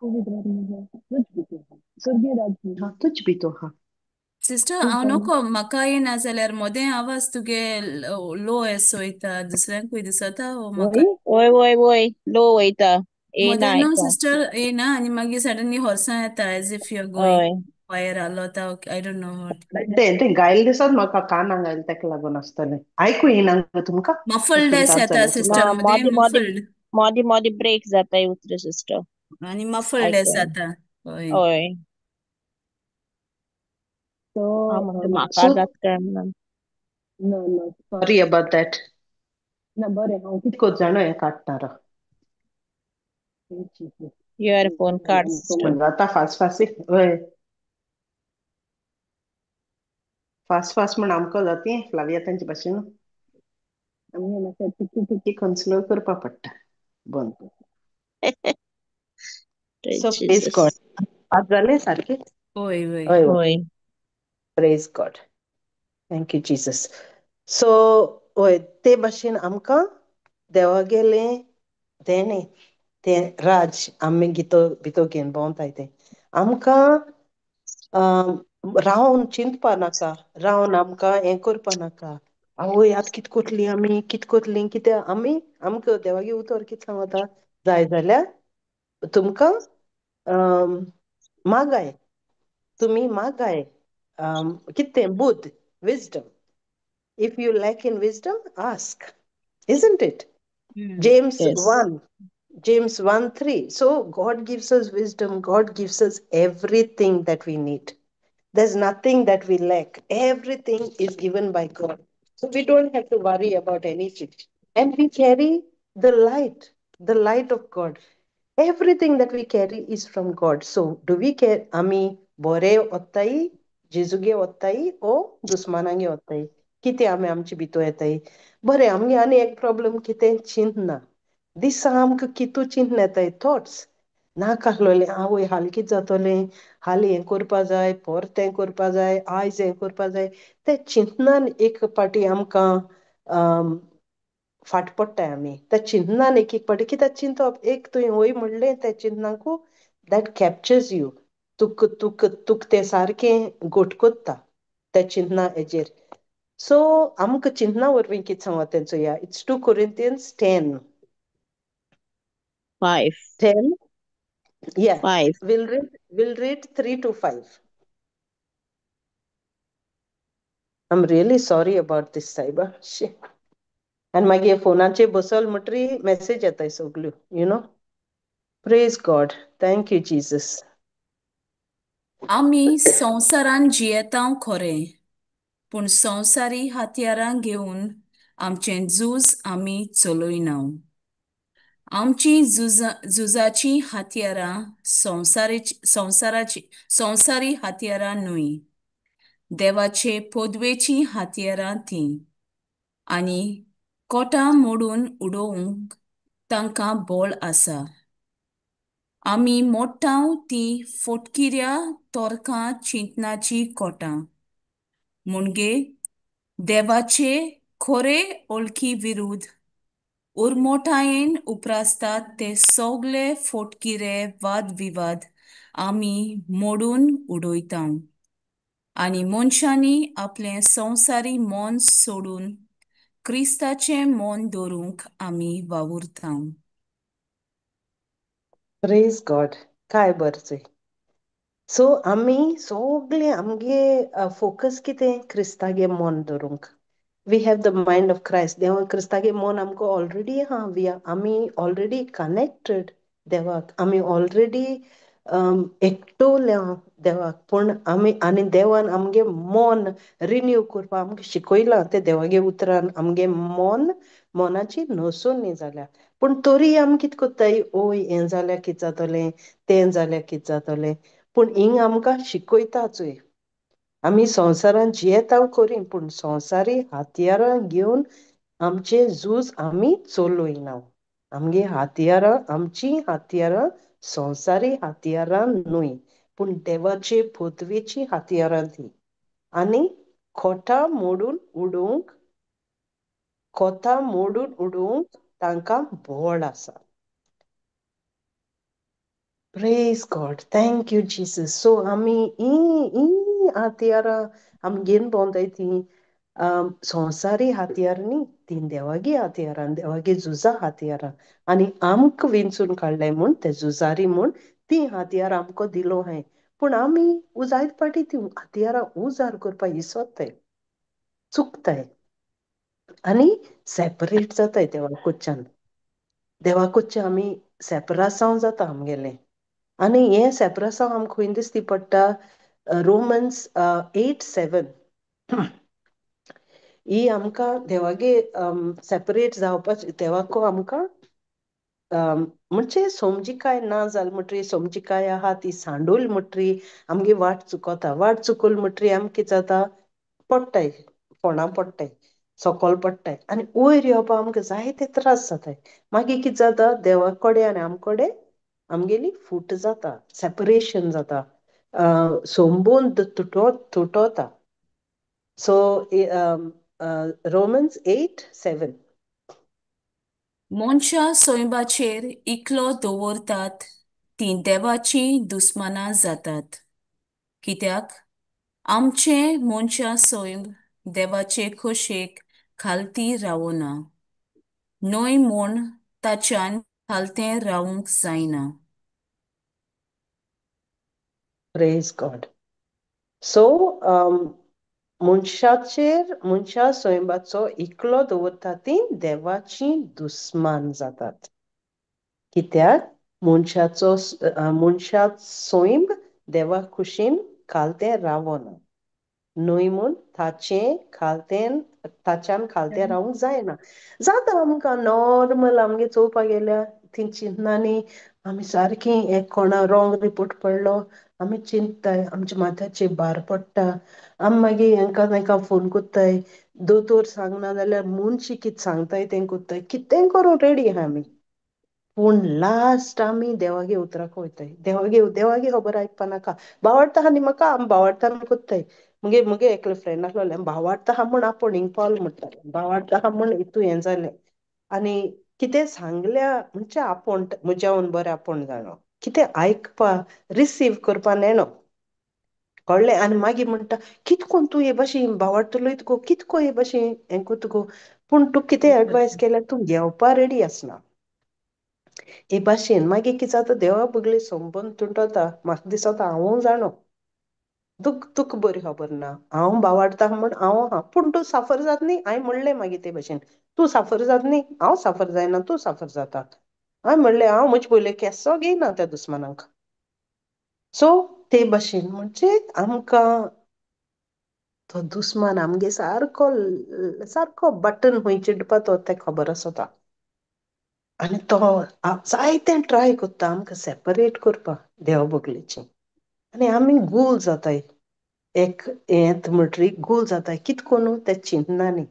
पवित्र आत्मा आहा तुज भितर, स्वर्गीय राज आहा तुज भितर आहा. सिस्टर, हांव नको म्हाका येना जाल्यार मोदें आवाज तुगे लो येसो वयता, दुसऱ्यांकूय दिसता वो म्हाका? वय वय वय लो वयता, मोदें न्हू सिस्टर येना आनी मागीर सडनली होर्सां येता as if you are going fire आलो आतां, I don't know what. तें तें गायले दिसत म्हाका कानाक गायले तेका लागून आसतलें, आयकूं येना गो तुमकां? मफल्ड येता सिस्टर, मोदें मफल्ड, मोदें मोदें ब्रेक जाता उतर सिस्टर, आनी मफल्ड जाता. हय So, no, no, sorry about that. ना बरें, हांव कितें कोत जाणो हें काडटार. इयरफोन काड सिस्टर. जाता फास्ट फास्ट, हय फास्ट फास्ट म्हण आमकां जाता फ्लाविया तांचे भाशेन, आमगे मातशें टिक्की टिक्की कन्सिलर करपा पडटा बंद. सो प्रेज गॉड. आज जालें सारकें? हय हय हय. Praise God. Thank you Jesus. So हय ते भाशेन आमकां देवागेलें देणें तें राज आमी भितर घेवन भोंवताय तें आमकां रावन चिंतपा नाका, रावन आमकां हें करपा नाका, आवय आतां कितें करतलीं आमी, कितें करतलीं, कित्याक आमी आमकां देवागे उतर कितें सांगता, जाय जाल्यार तुमकां मागाय, तुमी मागाय कितें Buddha, wisdom. If you lack in wisdom, ask, isn't it? James 1, James 1:3. So God gives us wisdom. God gives us everything that we need. There's nothing that we lack. Everything is given by God. So we don't have to worry about anything. And we carry the light of God. Everything that we carry is from God. So do we care? Ami bore ottai, जेजुगे वताय ओ दुस्मानांगे वताय, कितें आमी आमचे भितर येताय. बरें, आमगे आनी एक प्रॉब्लम कितें, चिंतना दिसा आमकां कितू चिंतना येताय, थॉट्स नाका आहलोलें, आवय हाल कितें जातोलें, हाल हें करपा जाय, परत तें करपा जाय, आयज हें करपा जाय, ते चिंतनान एक पाटी आमकां फाट पडटाय आमी त्या चिंतनान एक एक पाटी, कित्याक चिंतप एक तुवें वय म्हणलें त्या चिंतनाकू that captures you, तुक तुक तुक तें सारकें गोट कोत्ता त्या चिंतना हेजेर. सो आमकां चिंतना वरवीं कितें सांगता तें चोया. It's 2 Corinthians 10 5 10. Yeah, 5. We'll read 3 to 5. I'm really sorry about this, Saiba. And मागीर फोनाचेर बसल म्हणटरी मॅसेज येताय सगल्यो, you know. Praise God. Thank you Jesus. आमी संवसारान जियेता खरें, पूण संवसारी हत्यारां घेवन आमचें झूज आमी चलयना. आमची झुजाचीं हत्यारां संवसारी हत्यारां न्हय, देवाचे पदवेचीं हत्यारां तीं, आनी कोटां मोडून उडोवंक तांकां बळ आसा. आमी मोडटाव ती फोटकिऱ्या तोरकां चिंतनाची कोटां, म्हणजे देवाचे खरे ओळखी विरुद्ध उर्मोटायेन उप्रासतात ते सगळे फोटकिरे वाद विवाद आमी मोडून उडयता, आनी मनशांनी आपलें संवसारी मन सोडून क्रिस्ताचें मन दवरूंक आमी वावुरता. प्रेज गॉड. काय बरें. सो आमी सगळे आमगे फोकस कितें, क्रिस्तागे मन दवरूंक. We have the mind of Christ. देवा क्रिस्तागे मन आमकां ऑलरेडी आहा, आमी ऑलरेडी कनेक्टेड देवाक, आमी ऑलरेडी एकटोल्या देवाक. पूण आमी आनी देवान आमगे मन रिन्यू करपाक आमकां शिकयलां तें देवागे उतरान आमगे मन मनाची नसोनी जाल्या. पूण तरी आमी कितें कोत्ताय, ओय हें जाल्यार कितें जातलें, तें जाल्यार कितें जातलें. पूण हिंग आमकां शिकयताचूय आमी संवसारान जियेता करी, पूण संवसारी हातयारां घेवन आमचे झूज आमी चलयना. आमगे हातयारां, आमची हातयारां संवसारी हातयारां न्हय, पूण देवाचे पदवेची हातयारां ती. आनी खोटा मोडून उडोवंक, खोतां मोडून उडोवंक तांकां बळ आसा. Praise God, thank you Jesus. So आमी ही ही हातयारां आमी घेवन भोंवताय ती संवसारी हातयार न्ही, ती देवागे हातयारां, देवागे झुजा हातयारां. आनी आमकां विंचून काडले म्हूण ते झुजारी म्हूण ती हातयार आमकां दिलो हांवें. पूण आमी जायत फावटी ती हातयारां उजार करपाक इसोत्ताय, चुकताय आनी सेपरेट जाताय देवा कडच्यान. देवा कडच्यान आमी सेपरासांव जाता आमगेलें. आनी हें सेपरासांव आमकां खंय दिसती पडटा, रोमन्स 8:7 ही आमकां देवागे सेपरेट जावपाच देवाको आमकां म्हणजे समजिकाय ना जाल म्हणटरी, समजिकाय आहा ती सांडूल म्हणटरी आमगे वाट चुकता. वाट चुकल म्हणटरी आमकां कितें जाता, पडटाय, फोंडां पडटाय, सकल पडटाय आनी वयर येवपाक आमकां जायते त्रास जाताय. मागीर कितें जाता, देवा कडेन आनी आम कडेन आमगेली फूट जाता, सेपरेशन जाता, संबंद तुटोता. So Romans 8:7. मनशां सैबाचेर इकलो दवरतात तीं देवाचीं दुस्मानां जातात. कित्याक आमचें मनशां सैब देवाचे खोशेक खालती रावना, न्हय म्हूण ताच्यान खालतें रावंक जायना. Praise God. सो मनशाचेर, मनशा सैबाचो इकलो दवरता ती देवाची दुस्मान जातात. कित्याक मनशाचो, मनशा सैब देवा खुशीन खालतें रावना, न्हय म्हूण ताचें खालतें, ताच्यान खालतें रावंक जायना. जाता आमकां नॉर्मल आमगे चोवपाक गेल्यार ती चिंतनांनी आमी सारकी एक कोणा रोंग रिपोर्ट पडलो आमी चिंतताय, आमच्या माथ्याचेर भार पडटा. आमी मागीर हेंकां तेंकां फोन कोत्ताय, दोतोर सांगना जाल्यार मनशी कितें सांगताय तें कोत्ताय, कितें करूंक रेडी आहा आमी. पूण लास्ट आमी देवागे उतराक वयताय, देवागे देवागे खबर आयकपा नाका. भावार्थ आहा न्ही म्हाका, आमी भावार्थान कोत्ताय. मुगे मुगे एकलो फ्रेंड आसलोले, भावार्थ आहा म्हूण आपूण हिंग पावल म्हणटाले, भावार्थ आहा म्हूण हितू हें जालें. आनी कितें सांगल्या म्हणजे आपूण म्हज्यावन बरें आपूण जाणो, कितें आयकपा रिसीव करपा नेणो कळ्ळें. आनी मागीर म्हणटा कितकोन तूं हे भाशेन भावार्थ उलयता गो, कितको हे भाशेन हें कोत्ता गो, पूण तूं कितें एडवायस केल्यार तूं घेवपा रेडी आसना. हे भाशेन मागीर कितें जाता, देवा बगले संबंद तुटता. म्हाका दिसता हांवूय जाणो, तुका बरी खबर ना, हांव भावार्थ म्हूण हांव आहा, पूण तूं साफर जात न्ही. हांवें म्हणलें मागीर ते भाशेन, तूं साफर जात न्ही, हांव साफर जायना, तूं साफर जाता. हांवें म्हणलें हांव म्हजे पयले केसो घेयना त्या दुस्मानाक. सो ते भाशेन म्हणजे आमकां तो दुस्मान आमगे सारको सारको बटन खंय चिडपा तो तें खबर आसता. आनी तो जायतें ट्राय करता आमकां सेपरेट करपाक देवा बगलेचें. आनी आमी गोल जाताय, एक हें म्हणटरी गोल जाताय कित कोन्नू तें चिंतना न्ही,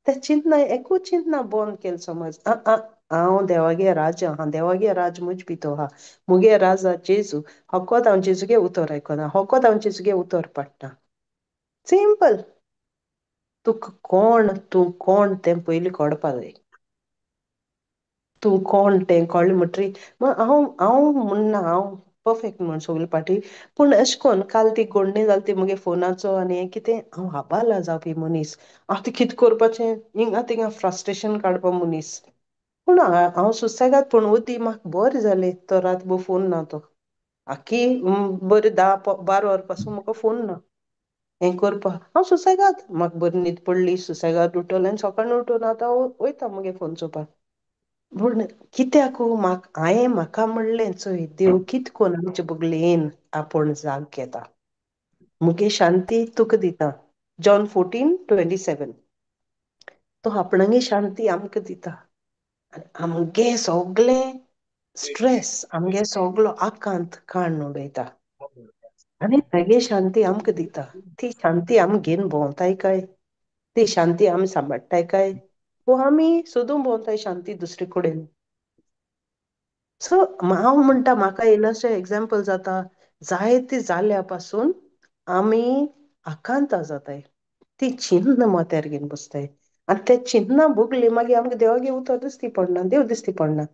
तें चिंतना एकूच चिंतना बंद केलें समज, हांव देवागे राजा आहा, देवागे राज म्हज भितर आहा, मुगे राजा जेजू, हकोत हांव जेजूगे उतर आयकना, हकोत हांव जेजूगे उतर पाडटा. सिंपल. तुका कोण, तूं कोण तें पयलीं कळपा जाय. तूं कोण तें कळ्ळें म्हणटरी हांव हांव म्हणना हांव परफेक्ट म्हण सगळे पाटी, पूण अशें कोन्न काल ती गोडणी जाली ती मुगे फोनाचो आनी हें कितें हांव हाबाला जावपी मनीस, हांव ती कितें करपाचें हिंगा थिंगा फ्रस्ट्रेशन काडपा मनीस. पूण हांव सुसेगाद, पूण ओदी म्हाका बरें जालें तो रातभर फोन ना तो आखी बरें 10-12 वर पासून म्हाका फोन ना हें करपा. हांव सुसेगाद, म्हाका बरी न्हीद पडली, सुसेगाद उठोलें आनी सकाळीं उठून आतां वयता मुगे फोन चोवपाक. पूण कित्याक म्हाका हांयें म्हाका म्हणलें चोय देव कित कोन्न आमचे बगलेन आपूण जाग घेता. मुगे शांती तुका दिता. जॉन 14:27. तो आपणागे शांती आमकां दिता. आनी आमगे सोगलें स्ट्रेस आमगे सोगलो आकांत काण उडयता आनी तागे शांती आमकां दिता. ती शांती आमी घेवन भोंवताय काय? ती शांती आमी सांबाळटाय काय? वो आमी सोदून भोंवताय शांती दुसरे कडेन? सो हांव म्हणटा म्हाका इल्लोसो एग्जाम्पल जाता. जायते जाल्या पासून आमी आकांता जाताय. ती चिन्न माथ्यार घेवन बसताय. आनी ते चिन्नां भोगली मागीर आमकां देवागे उतर दिसती पडना, देव दिसती पडना,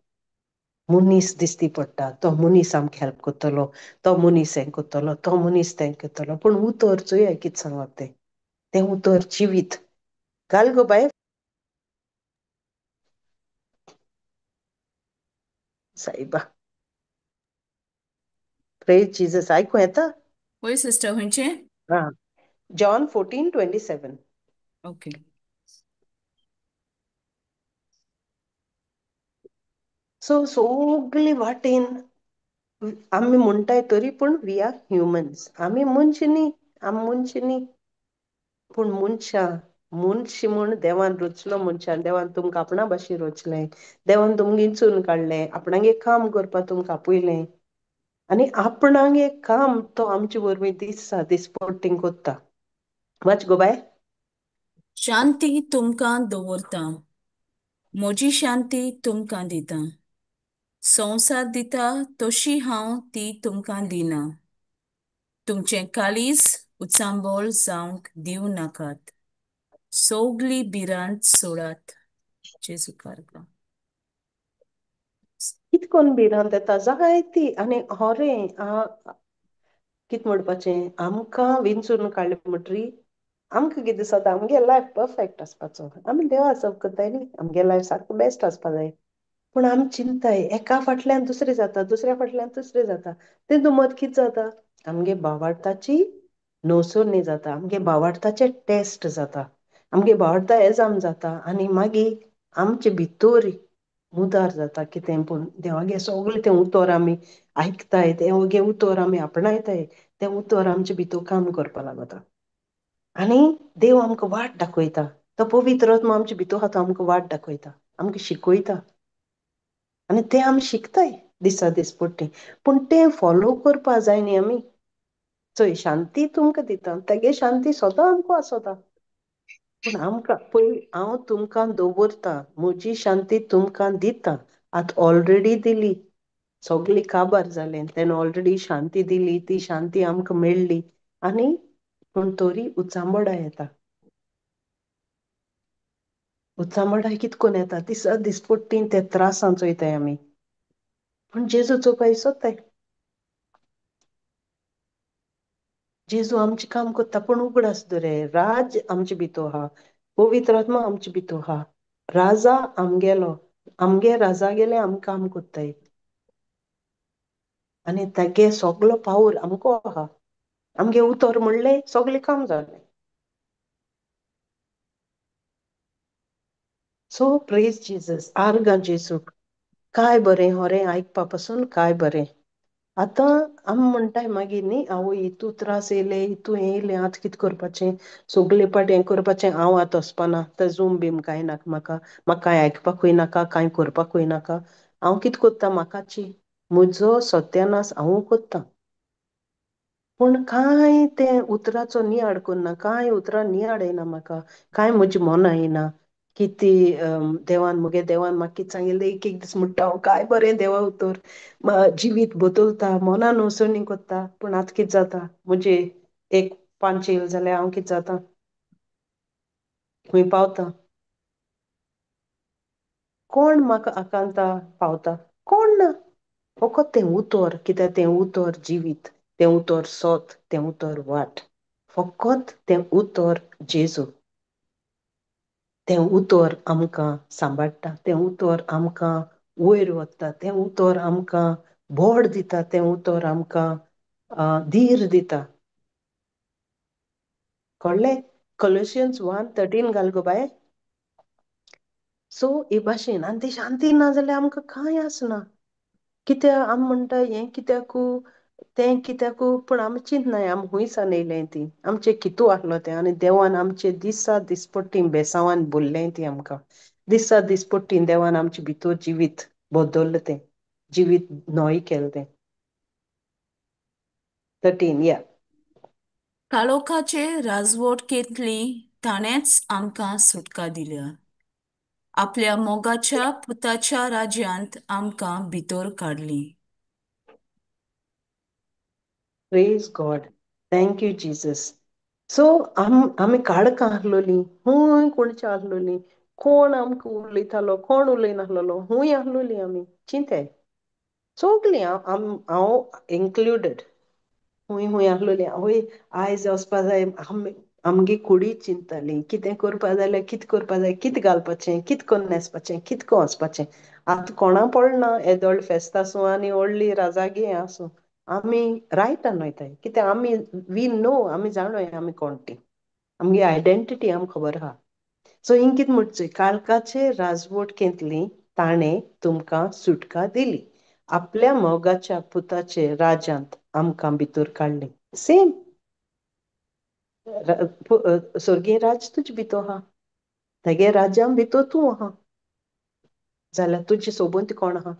मनीस दिसती पडटा. तो मनीस आमकां हेल्प करतलो, तो मनीस हें करतलो, तो मनीस तें करतलो. पूण उतर चोया कितें सांगप तें, तें उतर जिवीत. घाल गो बाय साईबा. प्रेज जीजस. आयकूं येता? वय सिस्टर, खंयचे? आं, जॉन 14:27. ओके. सो सगली वाटेन आमी म्हणटाय तरी पूण we are humans. आमी मनशां न्ही, आमी मनशां न्ही, पूण मनशां मनशी म्हूण देवान रचलो मनशान. देवान तुमकां आपणा भाशेन रचलें, देवान तुमकां इंचून काडलें, आपणागे काम करपाक तुमकां आपयलें आनी आपणागे काम तो आमचे वरवीं दिसा दिसपट्टी कोत्ता. वाच गो बाय. शांती तुमकां दवरता, म्हजी शांती तुमकां दिता. संवसार दिता तशी हांव ती तुमकां दिना. तुमचें काळीज उचांबळ जावंक दिवं नाकात. सगली भिरांत सोडात. जेजू कारका. कितकोन भिरांत येता जायती. आनी होरें कित म्हणपाचें, आमकां विंचून काडलें म्हणटरी आमकां कितें दिसता आमगे लायफ परफेक्ट आसपाचो. आमी देवा सब करताय न्ही, आमगे लायफ सारको बेस्ट आसपा जाय. पूण आमी चिंताय एका फाटल्यान दुसरें जाता, दुसऱ्या फाटल्यान दुसरें जाता. तें मत कितें जाता, आमगे भावार्थाची नवसरणी जाता, आमगे भावार्थाचे टेस्ट जाता, आमगे भावार्था एजाम जाता आनी मागीर आमचे भितर मुदार जाता कितें. पूण देवागे सगळें तें उतर आमी आयकताय, देवागे उतर आमी आपणायताय, तें उतर आमचे भितर काम करपा लागता आनी देव आमकां वाट दाखयता. तो पवित्र आत्मा आमचे भितर आहा, तो आमकां वाट दाखयता, आमकां शिकयता आनी तें आमी शिकताय दिसा दिसपट्टी. पूण तें फॉलो करपा जाय न्ही आमी. चोय शांती तुमकां दिता, तेगे शांती सदां आमकां आसता. पूण आमकां पयलीं हांव तुमकां दवरता, म्हजी शांती तुमकां दिता. आतां ऑलरेडी दिली, सगली काबार जालें, तेणें ऑलरेडी शांती दिली, ती शांती आमकां मेळ्ळी. आनी पूण तरी उचांबळां येता. उचांबळां कित कोन्न येता, दिसा दिसपट्टी ते त्रासां चोयताय आमी. पूण जेजू चोवपाक सोदताय, जेजू आमचें काम करता. पूण उगडास दवराय, राज आमचे भितर आहा, पवित्र आत्मा आमचे भितर आहा, राजा आमगेलो, आमगे राजा गेले आमी काम करताय आनी तागे सगलो पावर आमकां आहा. आमगे उतर म्हणलें सगलें काम जालें. सो प्रेज जीजस, आर्गां जेजूक. काय बरें होरें आयकपा पासून काय बरें. आतां आमी म्हणटाय मागीर न्ही, आवय इतू त्रास येयले, इतू हें येयलें, आतां कितें करपाचें, सगले पाट हें करपाचें, हांव आतां वचपाना, तें जूम बीम कांय नाका म्हाका, म्हाका कांय आयकपाकूय नाका, कांय करपाकूय नाका. हांव कितें करता म्हाकाची, म्हजो सत्यानाश हांवू करता. पूण कांय तें उतराचो नियाळ करना, कांय उतरां नियाळ येना म्हाका, कांय म्हजी मनां येना की ती देवान मुगे देवान म्हाका कितें सांगिल्लें. एक एक दीस म्हणटा हांव काय बरें देवा उतर, जिवीत बदलता, मनान वसणी करता. पूण आतां कितें जाता, म्हजे एक पांच येयल जाल्यार हांव कितें जाता, खंय पावता, कोण म्हाका आकांता पावता, कोण ना. फकत तें उतर, कित्याक तें उतर जिवीत, तें उतर सोत, तें उतर वाट, फकत तें उतर जेजू. तें उतर आमकां सांबाळटा, तें उतर आमकां वयर वता, तें उतर आमकां बोड दिता, तें उतर आमकां धीर दिता. कळ्ळें? कॉलोशियन्स 1:13 घाल गो बाय. सो हे भाशेन आनी ती शांती ना जाल्यार आमकां कांय आसना. कित्याक आमी म्हणटा हें कित्याकू तें कित्याकू, पूण आमी चिंतनाय आमी हुंयसान येयलें ती, आमचें कितू आहलो तें. आनी देवान आमचे दिसा दिसपट्टी बेसांवान बोल्लें ती आमकां. दिसा दिसपट्टी देवान आमचे भितर जिवीत बदल्लें तें, जिवीत न्हय केलें तें. 13 या. काळोखाचे राजवटकेंतली ताणेंच आमकां सुटका दिल्या. आपल्या मोगाच्या पुताच्या राज्यांत आमकां भितर काडली. Praise God, thank you Jesus. So आमी काळखां आहलोलीं, हूंय कोणचे आहलोलीं, कोण आमकां उलयतालो कोण उलयनासलेलो, हूंय आहलोलीं आमी चिंताय सगलीं, हांव इन्क्लुडेड, हूंय हूंय आहलोलीं. आवय आयज वचपा जाय, आमी आमगे कुडी चिंतताली कितें करपा जाल्यार कितें करपा जाय, कितें घालपाचें, कितें करून न्हेसपाचें, कितें करून वचपाचें. आतां कोणा पडना येदो व्हडलें फेस्त आसूं आनी व्हडली राजागी आसूं, आमी रायटान वयताय. कित्याक आमी we know, आमी जाणोय आमी कोण ती, आमगे आयडेंटिटी आमकां खबर आहा. सो हिंग कितें म्हणचें, काळखाचे राजवटकेंतली ताणें तुमकां सुटका दिली, आपल्या मोगाच्या पुताचे राज्यांत आमकां भितर काडली. सेम स्वर्गीय राज तुजे भितर आहा, तेगे राज्यां भितर तूं आहा, जाल्यार तुजे सोबून कोण आहा?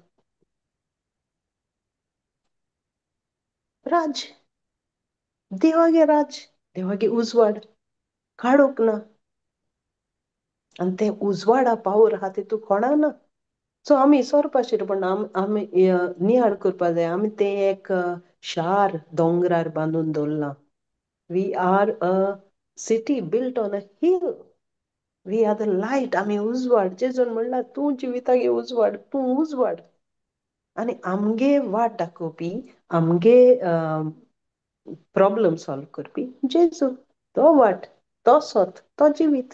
राज, देवागे राज, देवागे उजवाड काडूंक ना. आनी ते उजवाडा पावर आहा तितू कोणा ना. सो आमी सोरपाचेर पण आमी नियाळ करपा जाय. आमी तें एक शार दोंगरार बांदून दवरलां. We are a city built on a hill. We are the light. आमी उजवाड. जेजून म्हणला तूं जिवितागे उजवाड, तूं उजवाड. आनी आमगे वाट दाखोवपी, आमगे प्रॉब्लम सॉल्व करपी जेजू. तो वाट, तो सोत, तो जिवीत.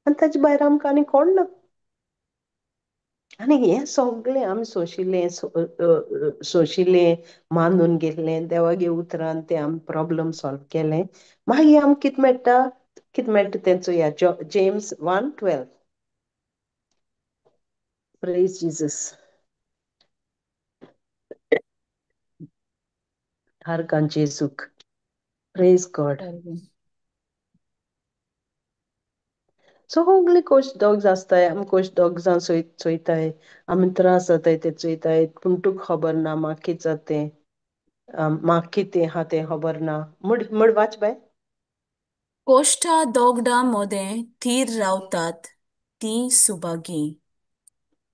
आनी ताजे भायर आमकां आनी कोण ना. आनी हें सगळें आमी सोंशिल्लें, सोंशिल्लें, मानून घेतलें देवागे उतरान, तें आमी प्रॉब्लम सॉल्व केलें. मागीर आमकां कितें मेळटा, कितें मेळटा तें चोया. James 1:12. Praise Jesus. हरकान जेजूक. Praise God. सगळे कोश डॉग्स आसताय, आमी कोश डॉग्सां चोयताय, आमी त्रास जाताय ते चोयताय, पूण तुका खबर ना म्हाका कितें जाता तें, म्हाका कितें आहा तें खबर ना. म्हण म्हण वाच बाय. कोश्टा दोगडां मदें थीर रावतात तीं सुभागी.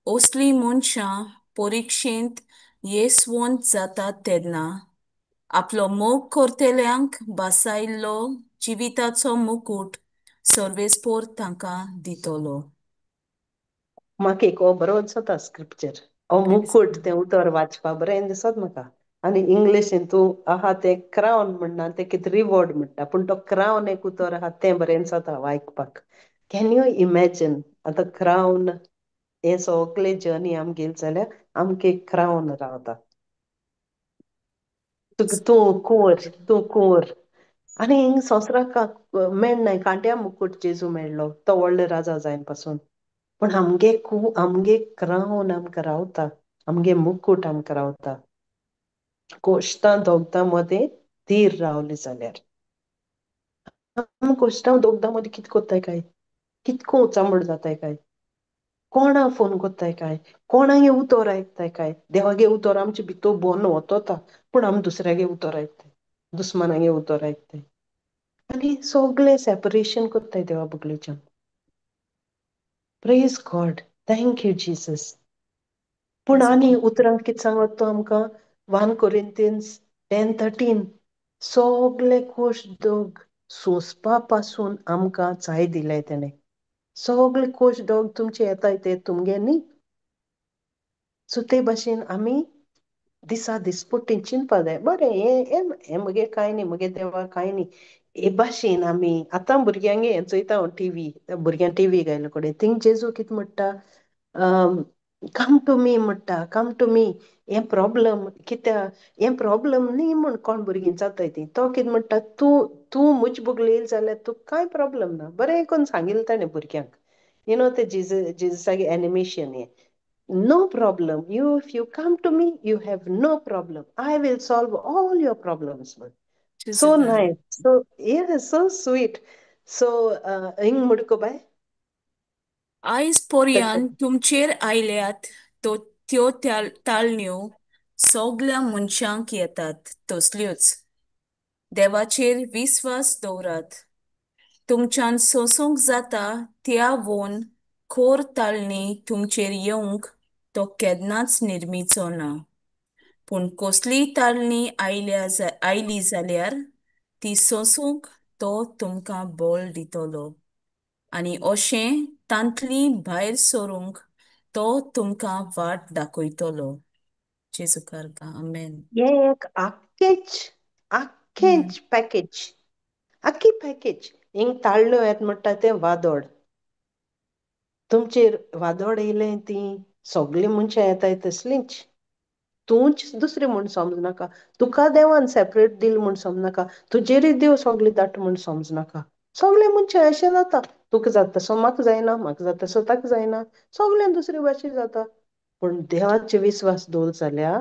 असलीं मनशां परिक्षेंत येसवंत जातात तेन्ना आपलो मोग करतल्यांक भासायल्लो जिविताचो मुकूट सर्वेस्पोर तांकां दितलो. म्हाका एक हो बरो दिसता स्क्रिप्चर, हो मुकूट तें उतर वाचपा बरें दिसत म्हाका. आनी इंग्लिशीन तूं आहा तें क्रावन म्हणना, तें कितें रिवॉर्ड म्हणटा, पूण तो क्रावन एक उतर आहा तें बरें दिसता आयकपाक. Can you imagine आतां क्रावन हें सगळें जर्नी आमी गेली जाल्यार आमकां एक क्रावन रावता. तुका तूं कुंवर, तूं कुंवर. आनी हिंग संवसाराक मेळनाय कांट्या मुकूट जेजू मेळ्ळो तो व्हडलो राजा जायन पासून. पूण आमगे आमगे क्रावन आमकां रावता, आमगे मुकूट आमकां रावता. कोश्टां दोगदां मदें धीर रावली जाल्यार आमी कोश्टां दोगदां मदें कितें कोत्ताय काय, कितको उचांबळ जाताय काय, कोणा फोन कोत्ताय काय, कोणागे उतर आयकताय काय. देवागे उतर आमचे भितर बोन वतोता, पूण आमी दुसऱ्यागे उतर आयकताय, दुस्मानागे उतर आयकताय आनी सगळें सेपरेशन कोत्ताय देवा बगलेच्यान. Praise God, thank you Jesus. पूण आनी उतरांत कितें सांगत तो आमकां, 1 Corinthians 10:13, सगळे कोश दोग सोंसपा पासून आमकां चाय दिलाय तेणें. सगळे कोश दोग तुमचे येताय ते तुमगे न्ही. सो ते भाशेन आमी दिसा दिसपट्टी चिंतपा जाय, बरें हें हें म्हगे कांय न्ही, म्हगे देवा कांय न्ही. हे भाशेन आमी आतां भुरग्यांक हें चोयता हांव टिवी, भुरग्यांक टिवी घायले कडेन थिंग जेजू कितें म्हणटा, कम टू मी म्हणटा, कम टू मी. हें प्रॉब्लम कित्याक, हें प्रॉब्लम न्ही म्हूण कोण भुरगीं जाताय ती. तो कितें म्हणटा, तूं तूं म्हजे बगले येयली जाल्यार तुका कांय प्रॉब्लम ना. बरें करून सांगिल्लें ताणें भुरग्यांक, You know ते जेजसागे एनिमेशन हें. No problem, you if you come to me you have no problem, I will solve all your problems म्हण. So nice, so yeah, so sweet. So हिंग मुडको बाय. आयज पोरयान तुमचेर आयल्यात तो त्यो ताळण्यो सगल्या मनशांक येतात तसल्योच. देवाचेर विस्वास दवरात. तुमच्यान सोंसूंक जाता त्या वोन खोर ताळणी तुमचेर येवंक तो केन्नाच निर्मिचो ना. पूण कसलीय ताळणी आयली जाल्यार ती सोंसूंक तो तुमकां बळ दितलो आनी अशें तांतली भायर सरूंक तो तुमकां वाट दाखयतलो. जेजू कारका आमेन. हें एक आख्खेच आख्खेच पॅकेज, आख्खी पॅकेज. हिंग ताळण्यो येत म्हणटा तें वादोड. तुमचेर वादोड येयलें ती सगळीं मनशां येताय तसलींच. तूंच दुसरी म्हूण समजनाका, तुका देवान सेपरेट दिल म्हूण समजनाका, तुजेरूय देव सगळें धाडटा म्हूण समजनाका. सगळे मनशां अशें जाता, तुका जाता तसो म्हाका जायना, म्हाका जाता तसो ताका जायना, सगळ्यांक दुसरे भाशेन जाता. पूण देवाचे विस्वास दवर जाल्यार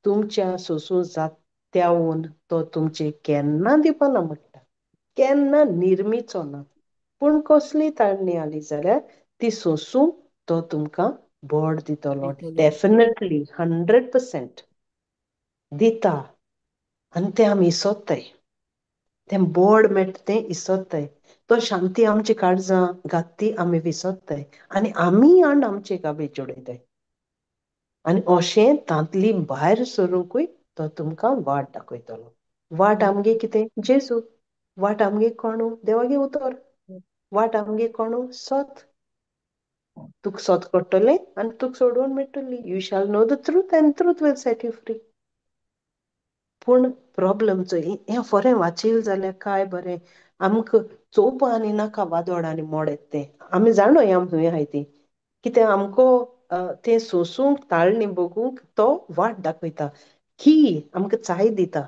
तुमच्या सोंसूं जात्यावन तो तुमचे केन्ना दिवपाना म्हणटा, केन्ना निर्मिचो ना. पूण कसली ताळणी आली जाल्यार ती सोंसूंक तो तुमकां बोड दितलो, डेफिनेटली 100% दिता. आनी तें आमी इसोत्ताय, तें बोड मेळटा तें इसोत्ताय. तो शांती आमची काळजां घात आमी विसोत्ताय आनी आमी आनी आमचे गाबे जोडयताय. आनी अशें तांतली भायर सरूंकूय तो तुमकां वाट दाखयतलो. वाट आमगे कितें? जेजू. वाट आमगे कोणू? देवागे उतर. वाट आमगे कोणू? सत. तुका सत कळटलें आनी तुका सोडोवन मेळटली. You shall know the truth and truth will set you free. पूण प्रॉब्लमचो हें फोरें वाचील जाल्यार काय बरें आमकां चोवपा आनी नाका वादोड आनी मोड येता तें आमी जाणो आम खंय आहाय ती. कित्याक आमकां तें सोंसूंक ताळणी बगूंक तो वाट दाखयता की आमकां चाय दिता,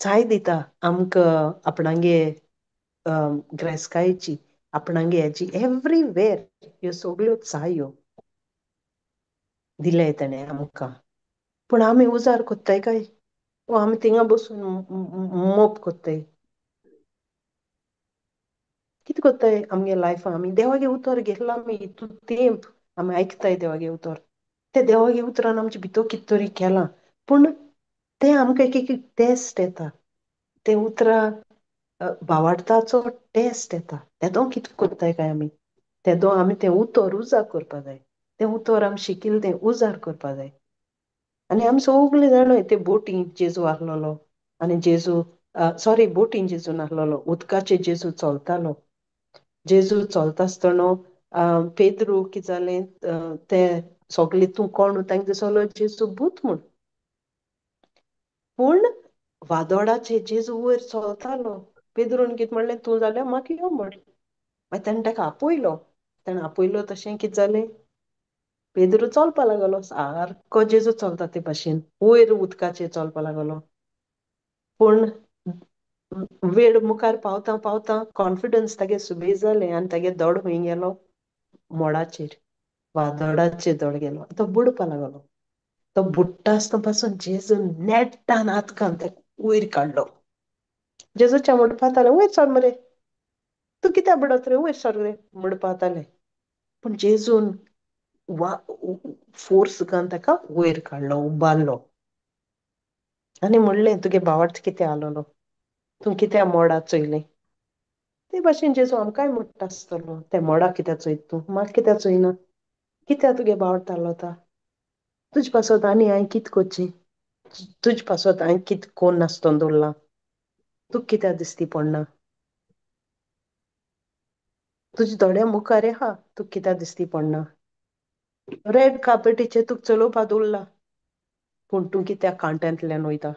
चाय दिता आमकां आपणागे ग्रेसकायेची, आपणागे हेची, एवरीवेर ह्यो सगल्यो चायो दिले तेणें आमकां. पूण आमी उजार कोत्ताय काय वो आमी थिंगा बसून मोप कोत्ताय? कितें कोत्ताय आमगे लायफान? आमी देवागे उतर घेतलां आमी इतू तेंप आमी आयकताय देवागे उतर, ते देवागे उतरान आमचे भितर कितें तरी केलां. पूण तें आमकां एक एक टेस्ट येता, ते उतरां भावार्थाचो टेस्ट येता. तेदो कितें कोत्ताय काय आमी? तेदो आमी तें उतर उजार करपा जाय, तें उतर आमी शिकिल्लें तें उजार करपा जाय. आनी आमी सगळीं जाणां ते बोटीन जेजू आहलोलो आनी जेजू सॉरी बोटीन जेजू नाहलोलो, उदकाचेर जेजू चलतालो. जेजू चलता आसतना पेद्रू कितें जालें, ते सगळे तूं कोण तांकां दिसलो जेजू भूत म्हूण. पूण वादोळाचेर जेजू वयर चलतालो. पेद्रून कितें म्हणलें, तूं जाल्यार म्हाका यो म्हण. मागीर तेणें ताका आपयलो. तेणें आपयलो तशें कितें जालें, पेद्रू चलपा लागलो सारको जेजू चलता ते भाशेन, वयर उदकाचेर चलपा लागलो. पूण वेळ मुखार पावता पावता कॉन्फिडन्स तागे सुबेज जालें आनी तागे दोड खंय गेलो, मोडाचेर, वादोडाचेर दोड गेलो. तो बुडपा लागलो. तो बुडटा आसतना पासून जेजू नेटान हात घालून ताका वयर काडलो. जेजूच्या म्हणपा जालें, वयर सर मरे, तूं कित्याक बुडत रे, वयर सर रे म्हणपा जालें. पूण जेजून वा फोर्स घालून ताका वयर काडलो, उबारलो आनी म्हणलें, तुगे भावार्थ कितें आसलोलो, तूं कित्याक मोडा चोयलें? ते भाशेन जेजू आमकांय म्हणटा आसतलो, ते मोडा कित्याक चोयत तूं, म्हाका कित्याक चोयना, कित्याक तुगे भावार्थ आसलो? तुजे पासत आनी हांवें कितें करचें, तुजे पासत हांवें कितें कोन्न नासतना दवरलां, तुका कित्याक दिसती पडना, तुजे दोळ्या मुखार आहा, तुका कित्याक दिसती पडना, रेड कार्पेटीचेर तुका चलोवपा दवरला, पूण तूं कित्याक कांट्यांतल्यान वयता?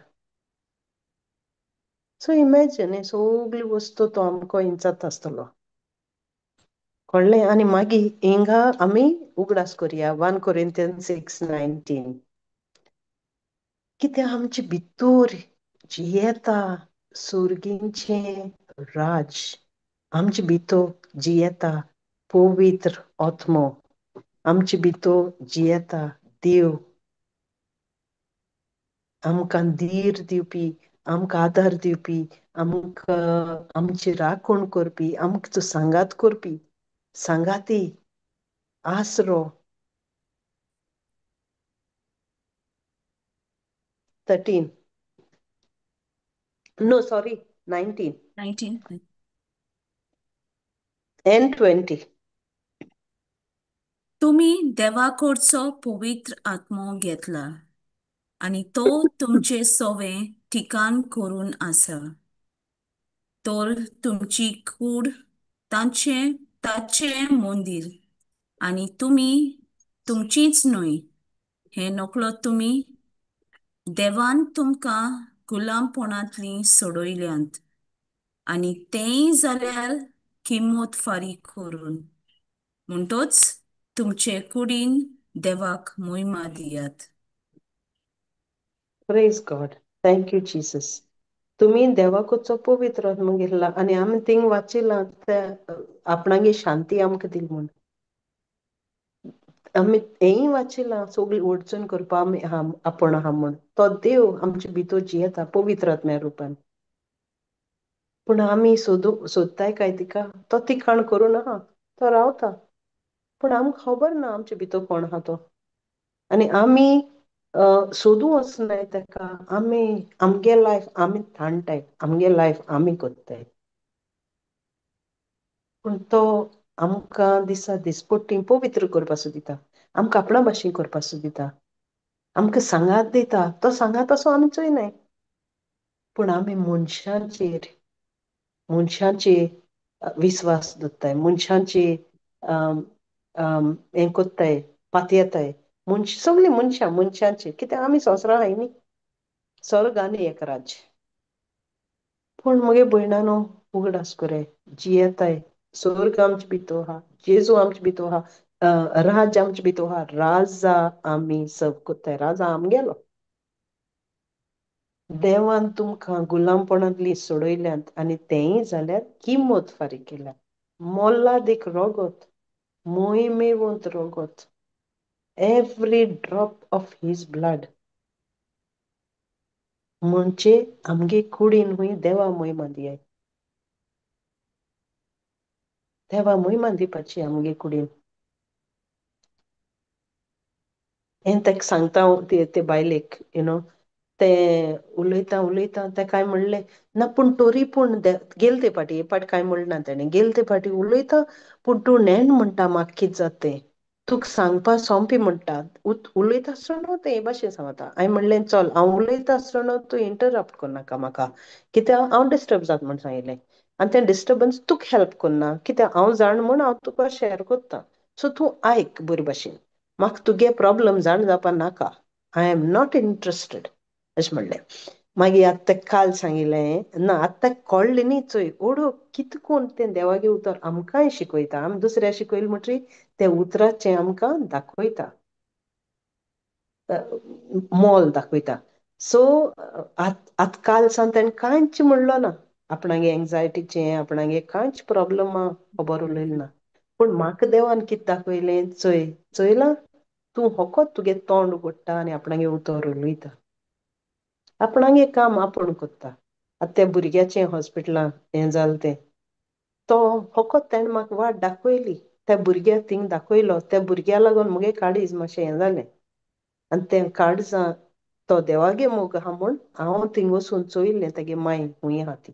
सो इमॅजीन हे सगली वस्तू तो आमकां इंचात आसतलो, कळ्ळें? आनी मागीर हिंगा आमी उगडास करया 1 Corinthians 6:19, कित्याक आमचे भितूर जियेता सुर्गींचें राज, आमचे भितर जियेता पवित्र आत्मो आमचे भितर जियेता. देव आमकां धीर दिवपी, आमकां आदार दिवपी, आमकां आमची राखण करपी, आमचो सांगात करपी, सांगाती, आसरो. 13, no sorry, 19 19. And 20. तुमी देवाकडचो पवित्र आत्मो घेतला आनी तो तुमचे सवें ठिकाण करून आसा. तर तुमची कूड तांचे ताचें मंदीर आनी तुमी तुमचीच न्हय हें नकळत तुमी देवान तुमकां गुलामपणांतलीं सोडयल्यांत आनी तेंय जाल्यार किंमत फारीक करून. म्हणटच तुमचे कुडीन देवाक मोहिमा दियात. Praise God, thank you Jesus. तुमी देवाकडचो पवित्र आत्मो घेतला आनी आमी थिंग वाचिलां ते आपणागे शांती आमकां दिली म्हूण. आमी हेंय वाचिलां सगळी अडचण करपा आमी आपूण आहा म्हूण. तो देव आमचे भितर जियेता पवित्र आत्म्या रुपान. पूण आमी सोदताय काय तिका? तो तिकाण करून आहा, तो रावता, पूण आमकां खबर ना आमचे भितर कोण आहा तो. आनी आमी सोदूं वचनाय ताका. आमी आमगे लायफ आमी थाणटाय, आमगे लायफ आमी करताय. पूण तो आमकां दिसा दिसपट्टी पवित्र करपा दिता, आमकां आपणा भाशेन करपा दिता, आमकां सांगात दिता. तो सांगात असो आमी चोयनाय, पूण आमी मनशांचेर मनशांचे विस्वास दवरताय, मनशांचे हें कोत्ताय, पातयेताय. सगळीं मनशां मनशांचे कित्याक आमी संवसारां हाय न्ही, स्वर्ग आनी एक राज्य. पूण म्हगे भयणानो उगडास कोराय, जियेताय स्वर्ग आमचे भितर आहा, जेजू आमचे भितर आहा, राज आमचे भितर आहा. राजा आमी सर्व कोत्ताय, राजा आमगेलो. देवान तुमकां गुलामपणांतली सोडयल्यांत आनी तेंय जाल्यार किंमत फारीक केल्या, मोलादीक रोगत, मोहिमेवंत रोगत, every drop of his blood. म्हणजे आमगे कुडीन हुंय देवा मोहिमा दियाय, देवा मोहिमा दिवपाची आमगे कुडीन. हें ताका सांगता हांव ते बायलेक, you know, ते उलयता उलयता ते काय म्हणलें ना, पूण तोरी पूण गेल ते फाटी हे फाट काय म्हणना तेणें, गेल ते फाटी उलयता पूण तूं नेण म्हणटा म्हाका कितें जाता तें तुका सांगपा सोंपें म्हणटा. उलयता आसतना तें हे भाशेन सांगता. हांवें म्हणलें चल हांव उलयता आसतना तूं इंटरप्ट करनाका म्हाका, कित्याक हांव डिस्टर्ब जाता म्हूण सांगिल्लें. आनी तें डिस्टर्बन्स तुका हेल्प करना, कित्याक हांव जाण म्हूण हांव तुका शेअर करता. सो तूं आयक बरे भाशेन, म्हाका तुगे प्रॉब्लम जाण जावपा नाका, I am not interested अशें म्हणलें. मागीर आतां ताका काल सांगिल्लें ना, आतां ताका कळ्ळें न्ही चोय ओडो कितें कोण तें देवागे उतर आमकांय शिकयता. आमी दुसऱ्या शिकयलें म्हणटरी तें उतराचें आमकां दाखयता, मोल दाखयता. सो आतां काल सावन ताणें कांयच म्हणलो ना, आपणागे एन्जायटीचें आपणागे कांयच प्रॉब्लम खबर उलयलें ना. पूण म्हाका देवान कितें दाखयलें चोय, चोयलां तूं होकोत तुगे तोंड उगडटा आनी आपणागे उतर उलयता, आपणागे काम आपूण करता. आतां त्या भुरग्याचें हॉस्पिटलां हें जालें तें, तो होकोत तेणें म्हाका वाट दाखयली, त्या भुरग्याक थिंग दाखयलो. त्या भुरग्या लागून मुगे काळीज मातशें हें जालें आनी तें काळजां तो देवागे मोग आहा म्हूण हांव थिंग वचून चोयलें तेगे मांय खूंय आहा ती.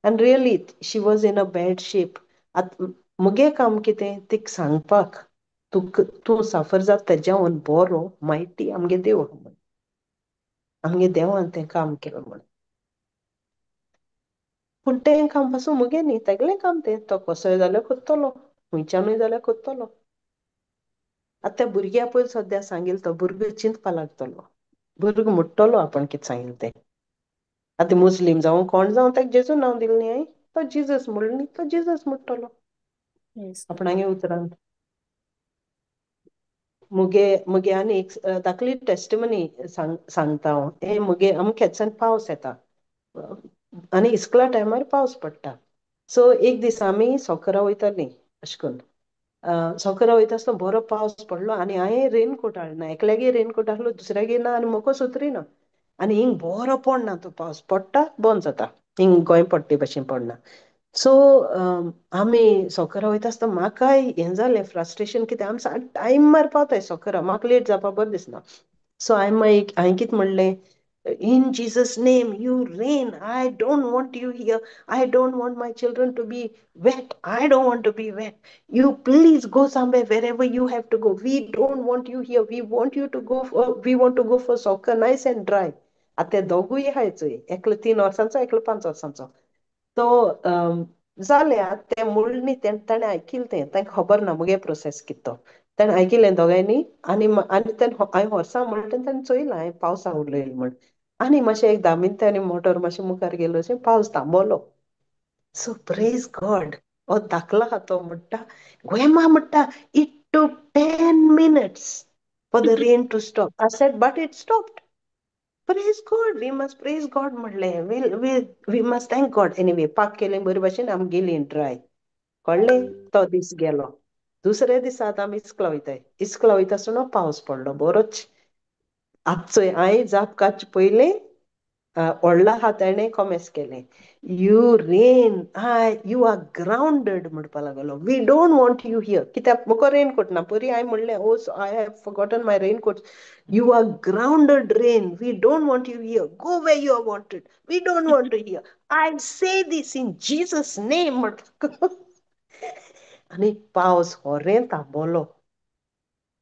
आनी really she was in a bad shape. आतां मुगे काम कितें तिका सांगपाक, तूं साफर जाता तेज्यावन बरो मायटी आमगे देव आहा म्हूण, आमगे देवान तें काम केलां म्हूण. पूण तें काम पासून मुगे न्ही, तेगलें काम तें, तो कसोय जाल्यार करतलो, खंयच्यानूय जाल्यार करतलो. आतां त्या भुरग्या पयर सद्या सांगील तो भुरगो चिंतपा लागतलो, भुरगो मोडटलो आपूण कितें सांगिल्लें तें. आतां मुस्लीम जावं कोण जावं ताका जेजू नांव दिलें न्ही हांवें, तो जिजस म्हणलें न्ही, तो जिजस मोडटलो आपणागे उतरान. मुगे मुगे आनी एक धाकली टेस्टिमनी सांगता हांव. हें मुगे अमकेच्यान पावस येता आनी इस्कला टायमार पावस पडटा. सो एक दीस आमी सोकरा वयतालीं अशें करून, सॉकरा वयता आसतना बरो पावस पडलो आनी हांवें रेनकोट हाडना, एकल्यागे रेनकोट आहलो दुसऱ्यागे ना आनी म्हाका सत्री ना. आनी हिंग बरो पडना तो पावस, पडटा बंद जाता, हिंग गोंय पडटे भशेन पडना. सो आमी सॉकरा वयता आसतना म्हाकाय हें जालें फ्रस्ट्रेशन, कित्याक आमी सारकें टायमार पावताय सॉकरा, म्हाका लेट जावपा बरें दिसना. सो हांवें मागीर हांवें कितें म्हणलें, In Jesus' name, you rain. I don't want you here. I don't want my children to be wet. I don't want to be wet. You please go somewhere wherever you have to go. We don't want you here. We want you to go for, we want to go for soccer nice and dry. आतां ते दोगूय आहाय चोय, एकलो 3 वर्सांचो एकलो 5 वर्सांचो. तो जालें आतां तें म्हणलें न्ही, ताणें आयकिलें तें, तांकां खबर ना मुगे प्रोसेस कितें तो. ताणें आयकिलें दोगांयनी आनी आनी तेणें हांवें होर्सां म्हणलें तेन्ना ताणें चोयलां हांवें पावसा उलयलें म्हण. आनी मातशें एक 10 मिनटांनी मोटर मातशें मुखार गेलो अशें पावस थांबलो. सो प्रेज गॉड. हो धाकलो आहा तो म्हणटा, ग्रेमा म्हणटा, it took 10 minutes for the rain to stop. I said, but it stopped. Praise God, we must praise God म्हणलें. We must thank God. Anyway, पाक केलें बरे भशेन, आमी गेलीं ड्राय. कळ्ळें? तो दीस गेलो. दुसऱ्या दिसा आतां आमी इस्कला वयताय. इस्कला वयता आसतना पावस पडलो बरोच. आतां चोय हांवें जाप काडचे पयलीं व्हडलो आहा तेणें कॉमेस केलें, you rain, I you are grounded म्हणपा लागलो. We don't want you here. कित्याक म्हाका रेनकोट ना. परी हांवें म्हणलें, oh, I have forgotten my raincoat. You are grounded, rain. We don't want you here. Go where you are wanted. We don't want to hear. I say this in Jesus' name म्हणटा. आनी पावस होरें थांबलो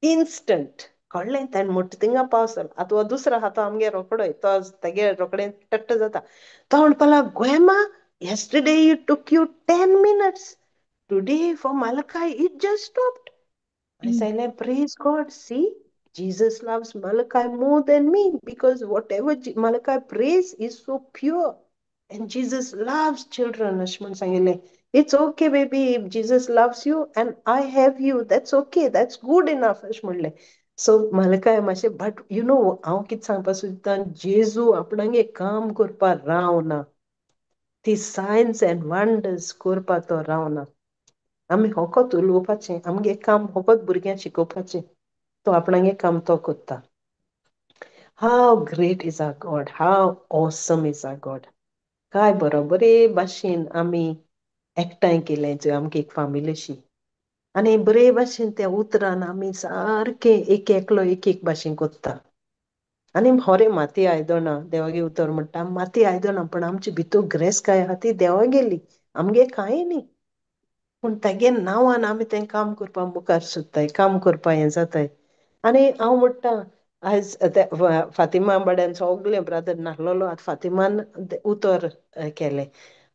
इन्स्टंट. कळ्ळें? तेणें म्हणटा थिंगा पावस जालो. आतां हो दुसरो आहा तो आमगे रोकडोय, तो तेगे रोखडें टट्ट जाता. तो म्हणपा लागलो, ग्वेमा, yesterday it took you 10 minutes. Today for Malachi it just stopped. I said, praise God. See, Jesus loves Malachi more than me because whatever Malachi prays is so pure. And Jesus loves children. अशें म्हूण सांगिल्लें. It's okay, baby, if Jesus loves you and I have you, that's okay, that's good enough. अशें म्हणलें. सो Malachi मातशें, बट you know, हांव कितें सांगपा सोदतां, जेजू आपणागे काम करपा रावना. ती सायन्स एंड वंडर्स करपा तो रावना. आमी होकोत उलोवपाचें, आमगे काम होकोत भुरग्यांक शिकोवपाचें, तो आपणागे काम तो करता. How great is our God, how awesome is our God. काय बरो बरे भाशेन आमी एकठांय केलें चोय, आमकां एक फामिली अशी. आनी बरे भाशेन त्या उतरान आमी सारकें एक एकलो एक एक भाशेन कोत्ता. आनी होरे माती आयदनां, देवागे उतर म्हणटा, माती आयदनां, पण आमची भितर ग्रेस काय आहा ती देवागेली, आमगे कांय न्ही. पूण तेगे नांवान आमी तें काम करपा मुखार सोदताय, काम करपा हें जाताय. आनी हांव म्हणटा, आयज ते फातिमा बाड्यान सगळे ब्रदर नाहलोलो, आतां फातिमान उतर केलें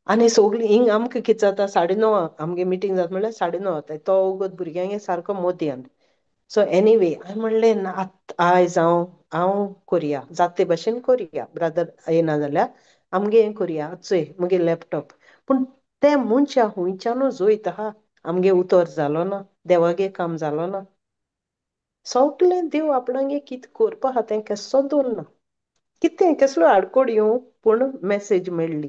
आनी सगळीं हिंग आमकां कितें जाता, 9:30 आमगे मिटींग जाता म्हणल्यार 9:30 जाता, तो वगत भुरग्यांक सारको मोदयान. सो एनिवे हांवें म्हणलें ना, आयज हांव हांव करया, जाता ते भाशेन करया. ब्रदर येना जाल्यार आमगे हें करया. चोय मुगे लॅपटॉप, पूण ते मनशां हुंयच्यानू जोयता आहा, आमगे उतर जालो ना, देवागे काम जालो ना. सगळें देव आपणागे कितें करपा आहा तें केसो दवरना. कितें केसलो आडकोड येवं, पूण मॅसेज मेळ्ळी.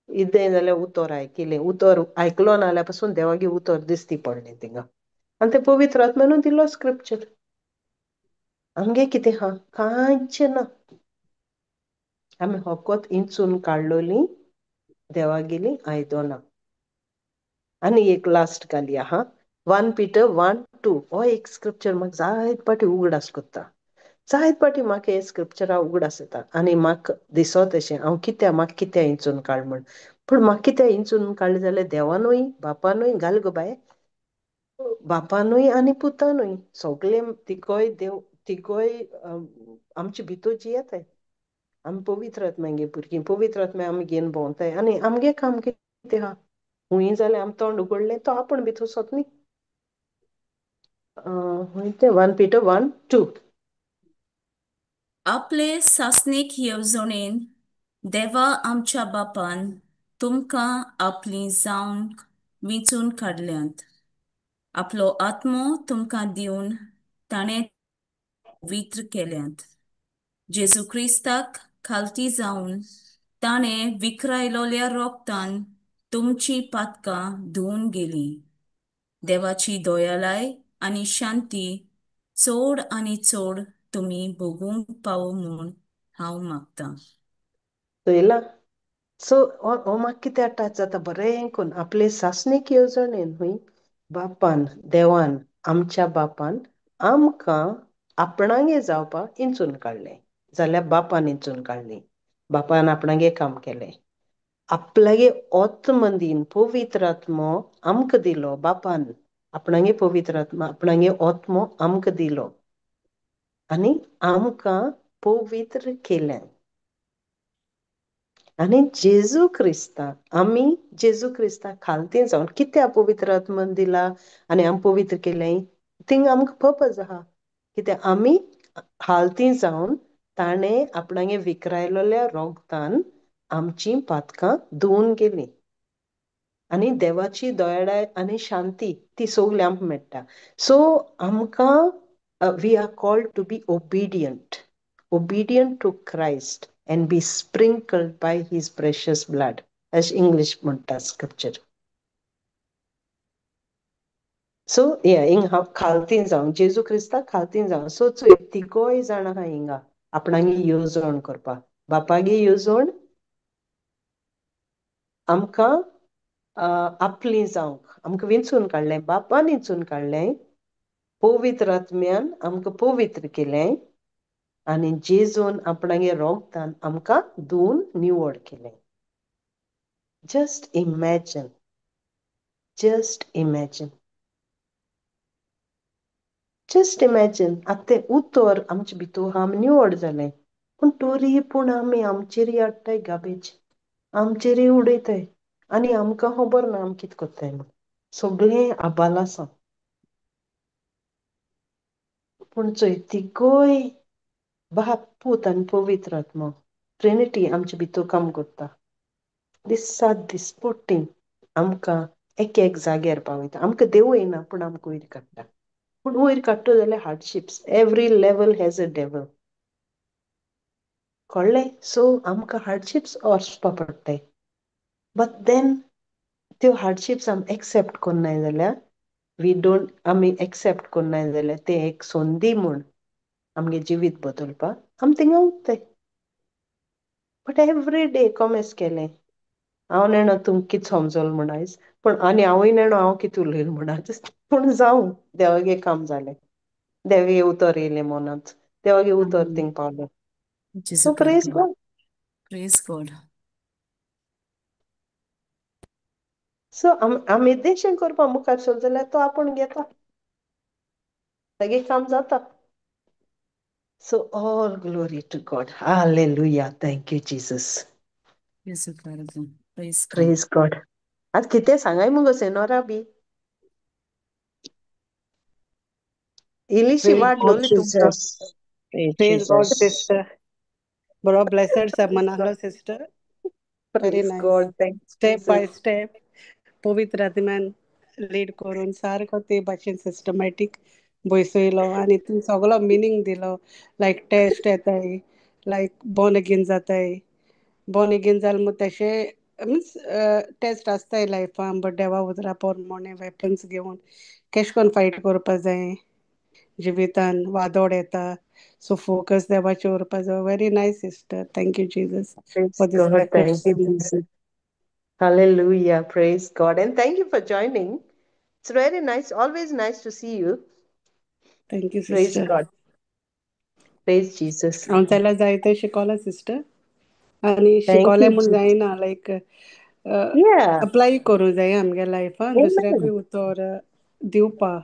इदें जाल्यार उतर आयकिलें, उतर आयकलो ना जाल्यार पसून देवागे उतर दिसती पडलें थिंगा. आनी तें पवित्र आत्म्यानू दिलो स्क्रिप्चर. आमगे कितें आहा? कांयच ना. आमी होकोत इंचून काडलोली देवागेली आयदनां. आनी एक लास्ट घालया हा, 1 पीटर 1:2. हो एक स्क्रिप्चर म्हाका जायत पाटी उगडास कोत्ता. जायत पाटी म्हाका हे स्क्रिप्चरा उगडास येता आनी म्हाका दिसत अशें हांव कित्या, म्हाका कित्या इंचून काड म्हण. पूण म्हाका कित्या इंचून काडलें जाल्यार देवानूय बापानूय घाल गो बाये, बापानूय आनी पुतानूय सगळे तिगोय देव तिगोय आमचे भितर जियेताय. आमी पवित्र आत्म्यागे भुरगीं, पवित्र आत्म्या आमी घेवन भोंवताय. आनी आमगे काम कितें आहा, हुंय जाल्यार आमी तोंड उगडलें तो आपूण भितर सोत न्ही. हुंय तें, 1 पीटर 1:2. आपले सासणीक येवजणेन देवा आमच्या बापान तुमकां आपली जावन विंचून काडल्यांत. आपलो आत्मो तुमकां दिवन ताणें पवित्र केल्यांत. जेजू क्रिस्ताक खालती जावन ताणें विकरायलोल्या रोगतान तुमची पातकां धुवन गेलीं. देवाची दयालाय आनी शांती चड आनी चड तुमी भोगूंक पावो म्हूण हांव मागतां. चोयला. सो हो म्हाका कित्याक टच जाता बरें करून आपले सासणीक येवजणेन न्हय बापान देवान आमच्या बापान आमकां आपणागे जावपाक इंचून काडलें जाल्यार बापान इंचून काडली, बापान आपणागे काम केलें, आपल्यागे आत्मदीन पवित्र आत्मो आमकां दिलो, बापान आपणागे पवित्र आत्मा आपणागे आत्मो आमकां दिलो आनी आमकां पवित्र केलें. आनी जेजू क्रिस्ता आमी जेजू क्रिस्ता खालती जावन कित्याक पवित्र आत्मा दिला आनी आम पवित्र केलें, थिंग आमकां पर्पज आहा कित्याक आमी हालती जावन ताणें आपणागे विकरायलेल्या रोगतान आमची पातकां धुवून गेली आनी देवाची दयाळाय आनी शांती ती सगली आमकां मेळटा. सो आमकां we are called to be obedient, obedient to Christ and be sprinkled by his precious blood, अशें इंग्लीश म्हणटा स्क्रिप्चर. सो हे हिंग हांव खालती जावन जेजू क्रिस्ताक खालती जावन सो चोय तिगोय जाणां आहा हिंगा आपणागे येवजण करपाक, बापागे येवजण आमकां आपली जावंक आमकां विंचून काडलें, बापान विंचून काडलें, पवित्र आत्म्यान आमकां पवित्र केलें आनी जेजून आपणागे रोगतान आमकां धुवन निवळ केलें. Just imagine, just imagine, just imagine. आतां तें उतर आमचे भितर आमी निवळ जालें, पूण तरी पूण आमी आमचेरय हाडटाय गाबेज, आमचेरय उडयताय आनी आमकां खबर ना आमी कितें करताय म्हूण, सगळें आबाल आसा. पूण चोय तिगोय बाप पूत आनी पवित्र आत्मो ट्रिनिटी आमचे भितर काम करता, दिसात दिसपट्टी आमकां एक एक जाग्यार पावयता. आमकां देव येना पूण आमकां वयर काडटा, पूण वयर काडटा जाल्यार hardships, every level has a devil, कळ्ळें? सो आमकां हार्डशिप्स वचपा पडटाय, बट then त्यो हार्डशिप्स आमी एक्सेप्ट करनाय जाल्यार we don't, आमी एक्सेप्ट करनाय जाल्यार तें एक संदी म्हूण आमगे जिवीत बदलपाक आमी थिंगा उरताय. बट एवरी डे कॉमेस केलें, हांव नेणो तुमकां कितें समजल म्हूण आयज, पूण आनी हांवूय नेणो हांव कितें उलयलें म्हूण आयज, पूण जावं देवागे काम जालें, देवागे उतर येयलें मनांत, देवागे उतर थिंग पावलें. So praise God. Praise God. So आमी देशें करपा मुखार सरलो जाल्यार तो आपूण घेता, तागे काम जाता. So all glory to God. Hallelujah. Thank you Jesus. Praise God. Praise God. आतां कितें सांगाय मुगो सेनोरा बी इल्लीशी Praise वाट God, दवरली तुमकां. Jesus. Praise Praise God, Jesus. sister. बरो ब्लेसड sermon आहलो sister. Very Praise nice. God. Thank you, Step by Jesus. step पवित्र आत्म्यान लीड करून सारको ते भाशेन सिस्टमॅटीक बसयलो आनी तूं सगलो मिनींग दिलो, लायक टेस्ट येताय, लायक बॉर्न अगेन जाताय, बॉर्न अगेन जालें म्हूण तशें मिन्स टेस्ट आसताय लायफान, बट देवा उतरा प्रमाणे वेपन्स घेवन केश कोन फायट करपा जाय जिवितान, वादोड येता, सो फोकस देवाचेर उरपा जाय. Very nice sister, thank you Jesus Praise for this God. Blessed Thank you, sermon. Jesus. Hallelujah. Praise God. And thank you for joining. It's very nice. Always nice to see you. Thank you, Praise sister. God. Praise Jesus. हांव जाल्यार जायते शिकोलां सिस्टर, आनी Thank शिकोलें you, म्हूण Jesus. जायना, लायक Yeah. अप्लाय करूं जाय आमगे लायफान, Amen. दुसऱ्याकूय उतर दिवपा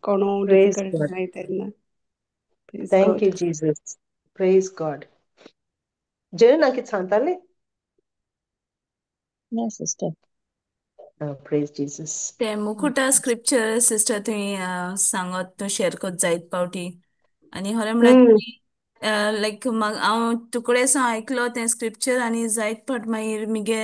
कोणो Praise difficult God. जाय तेन्ना. Praise Thank God. you, Jesus. Praise God. Jena कितें सांगताले? No, sister. Praise Jesus. ते मुकुटा स्क्रिप्चर सिस्टर तुवें सांगत तूं शेअर करत जायत पावटी, आनी खरें म्हळ्यार लायक हांव तुकडे सावन आयकलो तें स्क्रिप्चर आनी जायत पाट मागीर मुगे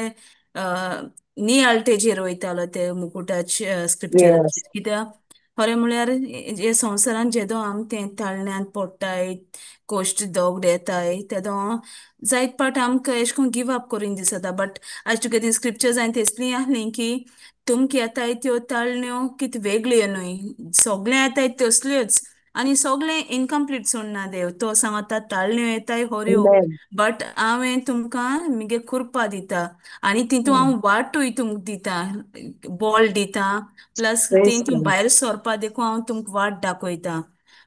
नियाळटेचेर वयतालो ते मुकुटाचे स्क्रिप्चर, कित्याक खरें म्हळ्यार हे संवसारांत जेदो आम तें ताळण्यांत पडटाय, कोश्ट दगड येताय तेदो जायत पाट आमकां एशें कोन्न गिव अप करीन दिसता. बट आयज तुगे ती स्क्रिप्चर्स हांवें तेसली आहली की तुमकां येताय त्यो ताळण्यो कित वेगळ्यो न्हय, सगळें येताय तसल्योच आनी सगळें इनकम्प्लीट सोडना देव. तो सांगता ताळण्यो येताय होऱ्यो, Amen. But हांवें तुमकां मुगे कुरपा दिता आनी तितू हांव वाटूय तुमकां दिता, बॉल दिता, प्लस Praise तितून God. भायर सरपा देखून हांव तुमकां वाट दाखयता.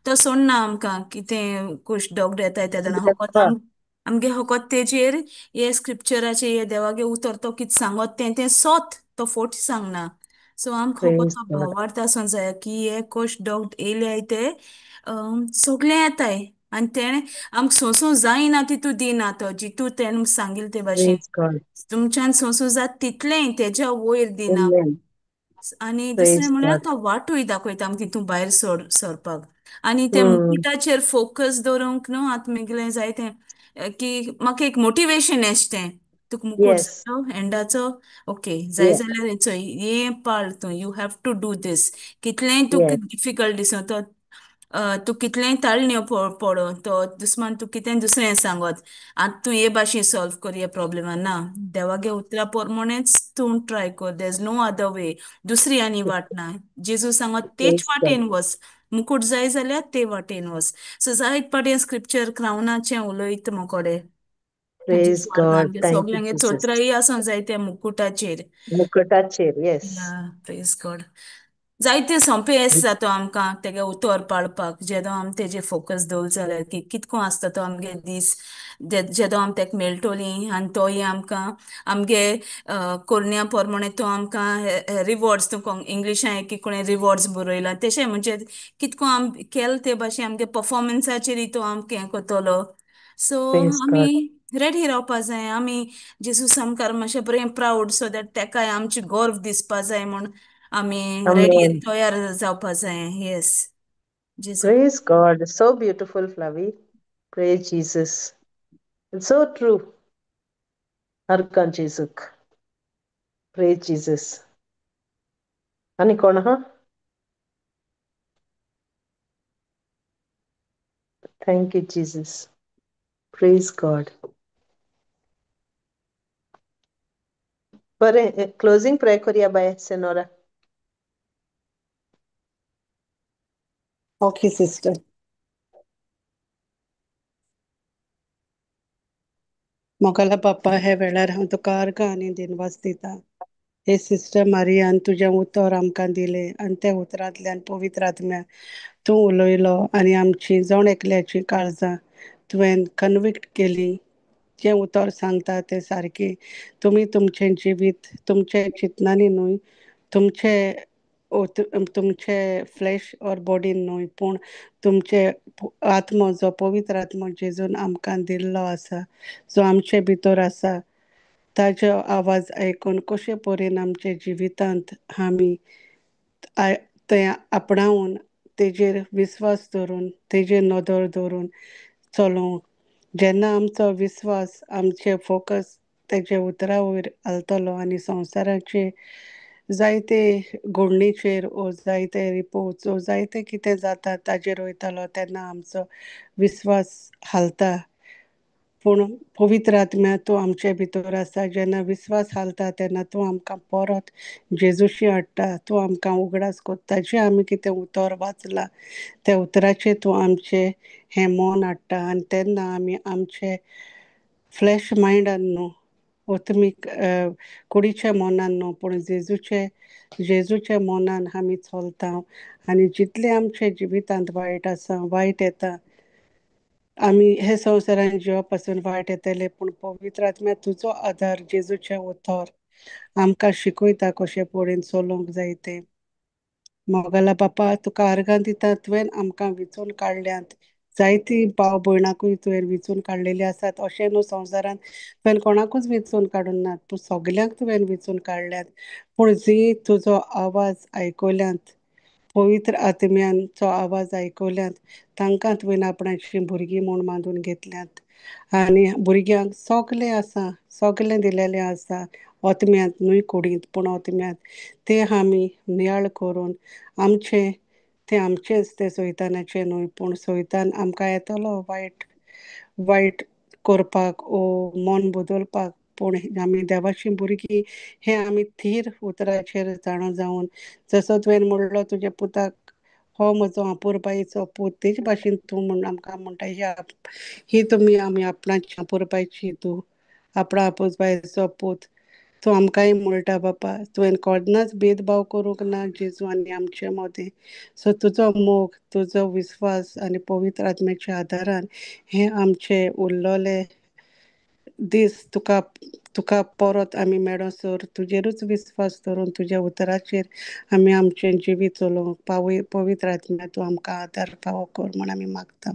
तो सोडना आमकां कितें कुश दगड येताय तेदोना फकत आमगे फकत तेजेर हे स्क्रिप्चराचे हे देवागे उतर तो कितें सांगत तें तें सोत, तो फोट सांगना. सो आमकां फकत Praise तो God. भावार्थ आसूंक जाय की हे कोश दगड येयल्याय ते सगळें येताय आनी तेणें आमकां सोंसूं जायना तितू दिना तो जितू तेणें सांगिल्लें ते भाशेन. Praise God. तुमच्यान सोंसूं जात तितलेंय तेज्या वयर दिना. Amen. आनी दुसरें Praise म्हळ्यार God. तो वाटूय दाखयता आमकां तितून भायर सरपाक. आनी ते Hmm. मुकुटाचेर फोकस दवरूंक न्हू आतां मुगेलें जायतें की म्हाका एक मोटिवेशन एशें तें तुका मुकूट Yes. जायो एंडाचो ओके जाय Yeah. जाल्यार चोय हें पाळ तूं, you have to do this. कितलेंय तुका Yes. Difficult दिसूं तो तूं कितलेंय ताळण्यो पडो तो दुस्मान तूं कितें दुसरें सांगत आतां तूं हे भाशेन सॉल्व कर हे प्रॉब्लेमा ना, देवागे उतरा प्रमाणेच तूं ट्राय कर, there is no other way, दुसरी आनी वाट ना. जेजू सांगत तेच Praise God. वाटेन वच, मुकूट जाय जाल्यार ते वाटेन वच. सो जायत पाटे स्क्रिप्चर क्रावनाचें उलयता मोकोडे Praise जेजू God. आमगे Thank you, सगल्यांगे Jesus. चोत्राय आसूं जाय त्या मुकुटाचेर. मुकुटाचेर. Yes. या प्रेज गॉड. जायते सोंपे येस जातो आमकां तेगे उतर पाळपाक जेदो आम तेजे फोकस दवर जाल्यार की कितको आसता तो आमगे दीस जेदो आम तेका मेळटली आनी तोय आमकां आमगे कोरण्या प्रमाणे तो आमकां रिवॉर्ड्स, तुका इंग्लिशान एक कोणें रिवॉर्ड्स बरयला तशें म्हणजे कितको आम केल ते भाशेन आमगे पफॉर्मन्साचेर तो आमकां हें करतलो. सो Praise आमी God. रेडी रावपा जाय, आमी जेजू सामकार मातशें बरें प्रावड सो that तेकाय आमची गर्व दिसपा जाय म्हूण आमी रेडी Amen. तयार जावपा जाय. येस जेजू. Praise God. So beautiful, Flavi. Praise Jesus. It's so true. हरकान जेजूक. Praise Jesus. आनी कोण आहा? Thank you, Jesus. Praise God. बरें, क्लोजिंग प्रे करुया बाय सेनोरा. Okay sister. मोगाला बाप्पा हे वेळार हांव तुका अर्गां आनी दिनवास दिता. हे सिस्टर मारियान तुजें उतर आमकां दिलें आनी त्या उतरांतल्यान पवित्र आत्म्या तूं उलयलो आनी आमची जण एकल्याची काळजां तुवें कन्विक्ट केली. जें उतर सांगता तें सारकें. तुमी तुमचें जिवीत तुमचे चिंतनांनी न्हय, तुमचे तुमचे फ्लॅश ऑर बॉडीन न्हय, पूण तुमचे आत्मो जो पवित्र आत्मो जेजून आमकां दिल्लो आसा, जो आमचे भितर आसा, ताजो आवाज आयकून कशे परेन आमचे जिवितांत आमी तें आपणावन तेजेर विस्वास दवरून तेजेर नदर दवरून चलोवंक. जेन्ना आमचो विस्वास आमचे फोकस तेजे उतरा वयर घालतलो आनी संवसाराचे जायते घोडणीचेर ओ जायते रिपोर्ट्स ओ जायते कितें जाता ताजेर वयतालो तेन्ना आमचो विस्वास हालता. पूण पवित्र आत्म्या तूं आमचे भितर आसा. जेन्ना विस्वास हालता तेन्ना तूं आमकां परत जेजूशी हाडटा, तूं आमकां उगडास कोत्ता. जें आमी कितें उतर वाचलां त्या उतराचेर तूं आमचें हें मन हाडटा आनी तेन्ना आमी आमचे फ्लॅश मायंडान न्हू, ओतमीक कुडीच्या मनान न्हू, पूण जेजूच्या मनान आमी चलता. आनी जितलें आमच्या जिवितांत वायट आसा, वायट येता, आमी हे संवसारान जिवा पासून वायट येतले, पूण पवित्र आत्म्या तुजो आदार जेजूचें उतर आमकां शिकयता कशें पळोवन चलोवंक जाय तें. मोगाला बापा तुका अर्गां दिता, तुवें आमकां विचून काडल्यांत, जायती भाव भयणाकूय तुवें विचून काडलेली आसात. अशें न्हू संवसारान तुवें कोणाकूच विचून काडूंक ना, तूं सगल्यांक तुवें विचून काडल्यात. पूण जी तुजो आवाज आयकल्यांत, पवित्र आत्म्यांचो आवाज आयकल्यांत, तांकां तुवें आपणाची भुरगीं म्हूण मानून घेतल्यांत. आनी भुरग्यांक सगलें आसा, सगलें दिलेलें आसा, ओतम्यांत न्हय कुडींत पूण ओतम्यांत. तें आमी नियाळ करून आमचें तें आमचेंच, तें सैतानाचें न्हय. पूण सैतान आमकां येतलो वायट वायट करपाक ओ मन बदलपाक, पूण आमी देवाची भुरगीं हें आमी थीर उतराचेर जाणा जावन, जसो तुवें म्हणलो तुज्या पुताक, हो म्हजो अपुरबायेचो पूत, तेच भाशेन तूं म्हण आमकां म्हणटा, ही तुमी आमी आपणाची अपुरबायची, तूं आपणा अपुरबायेचो पूत तूं आमकांय म्हणटा बापा. तुवें केन्नाच भेदभाव करूंक ना जेजू आनी आमचे मदें. सो तुजो मोग, तुजो विस्वास आनी पवित्र आत्म्याच्या आदारान हे आमचे उरलेले दीस तुका तुका परत आमी मेळसर तुजेरूच विस्वास धरून तुज्या उतराचेर आमी आमचें जिवीत चलोवंक पावय. पवित्र आत्म्या, तूं आमकां आदार फावो कर म्हण आमी मागता.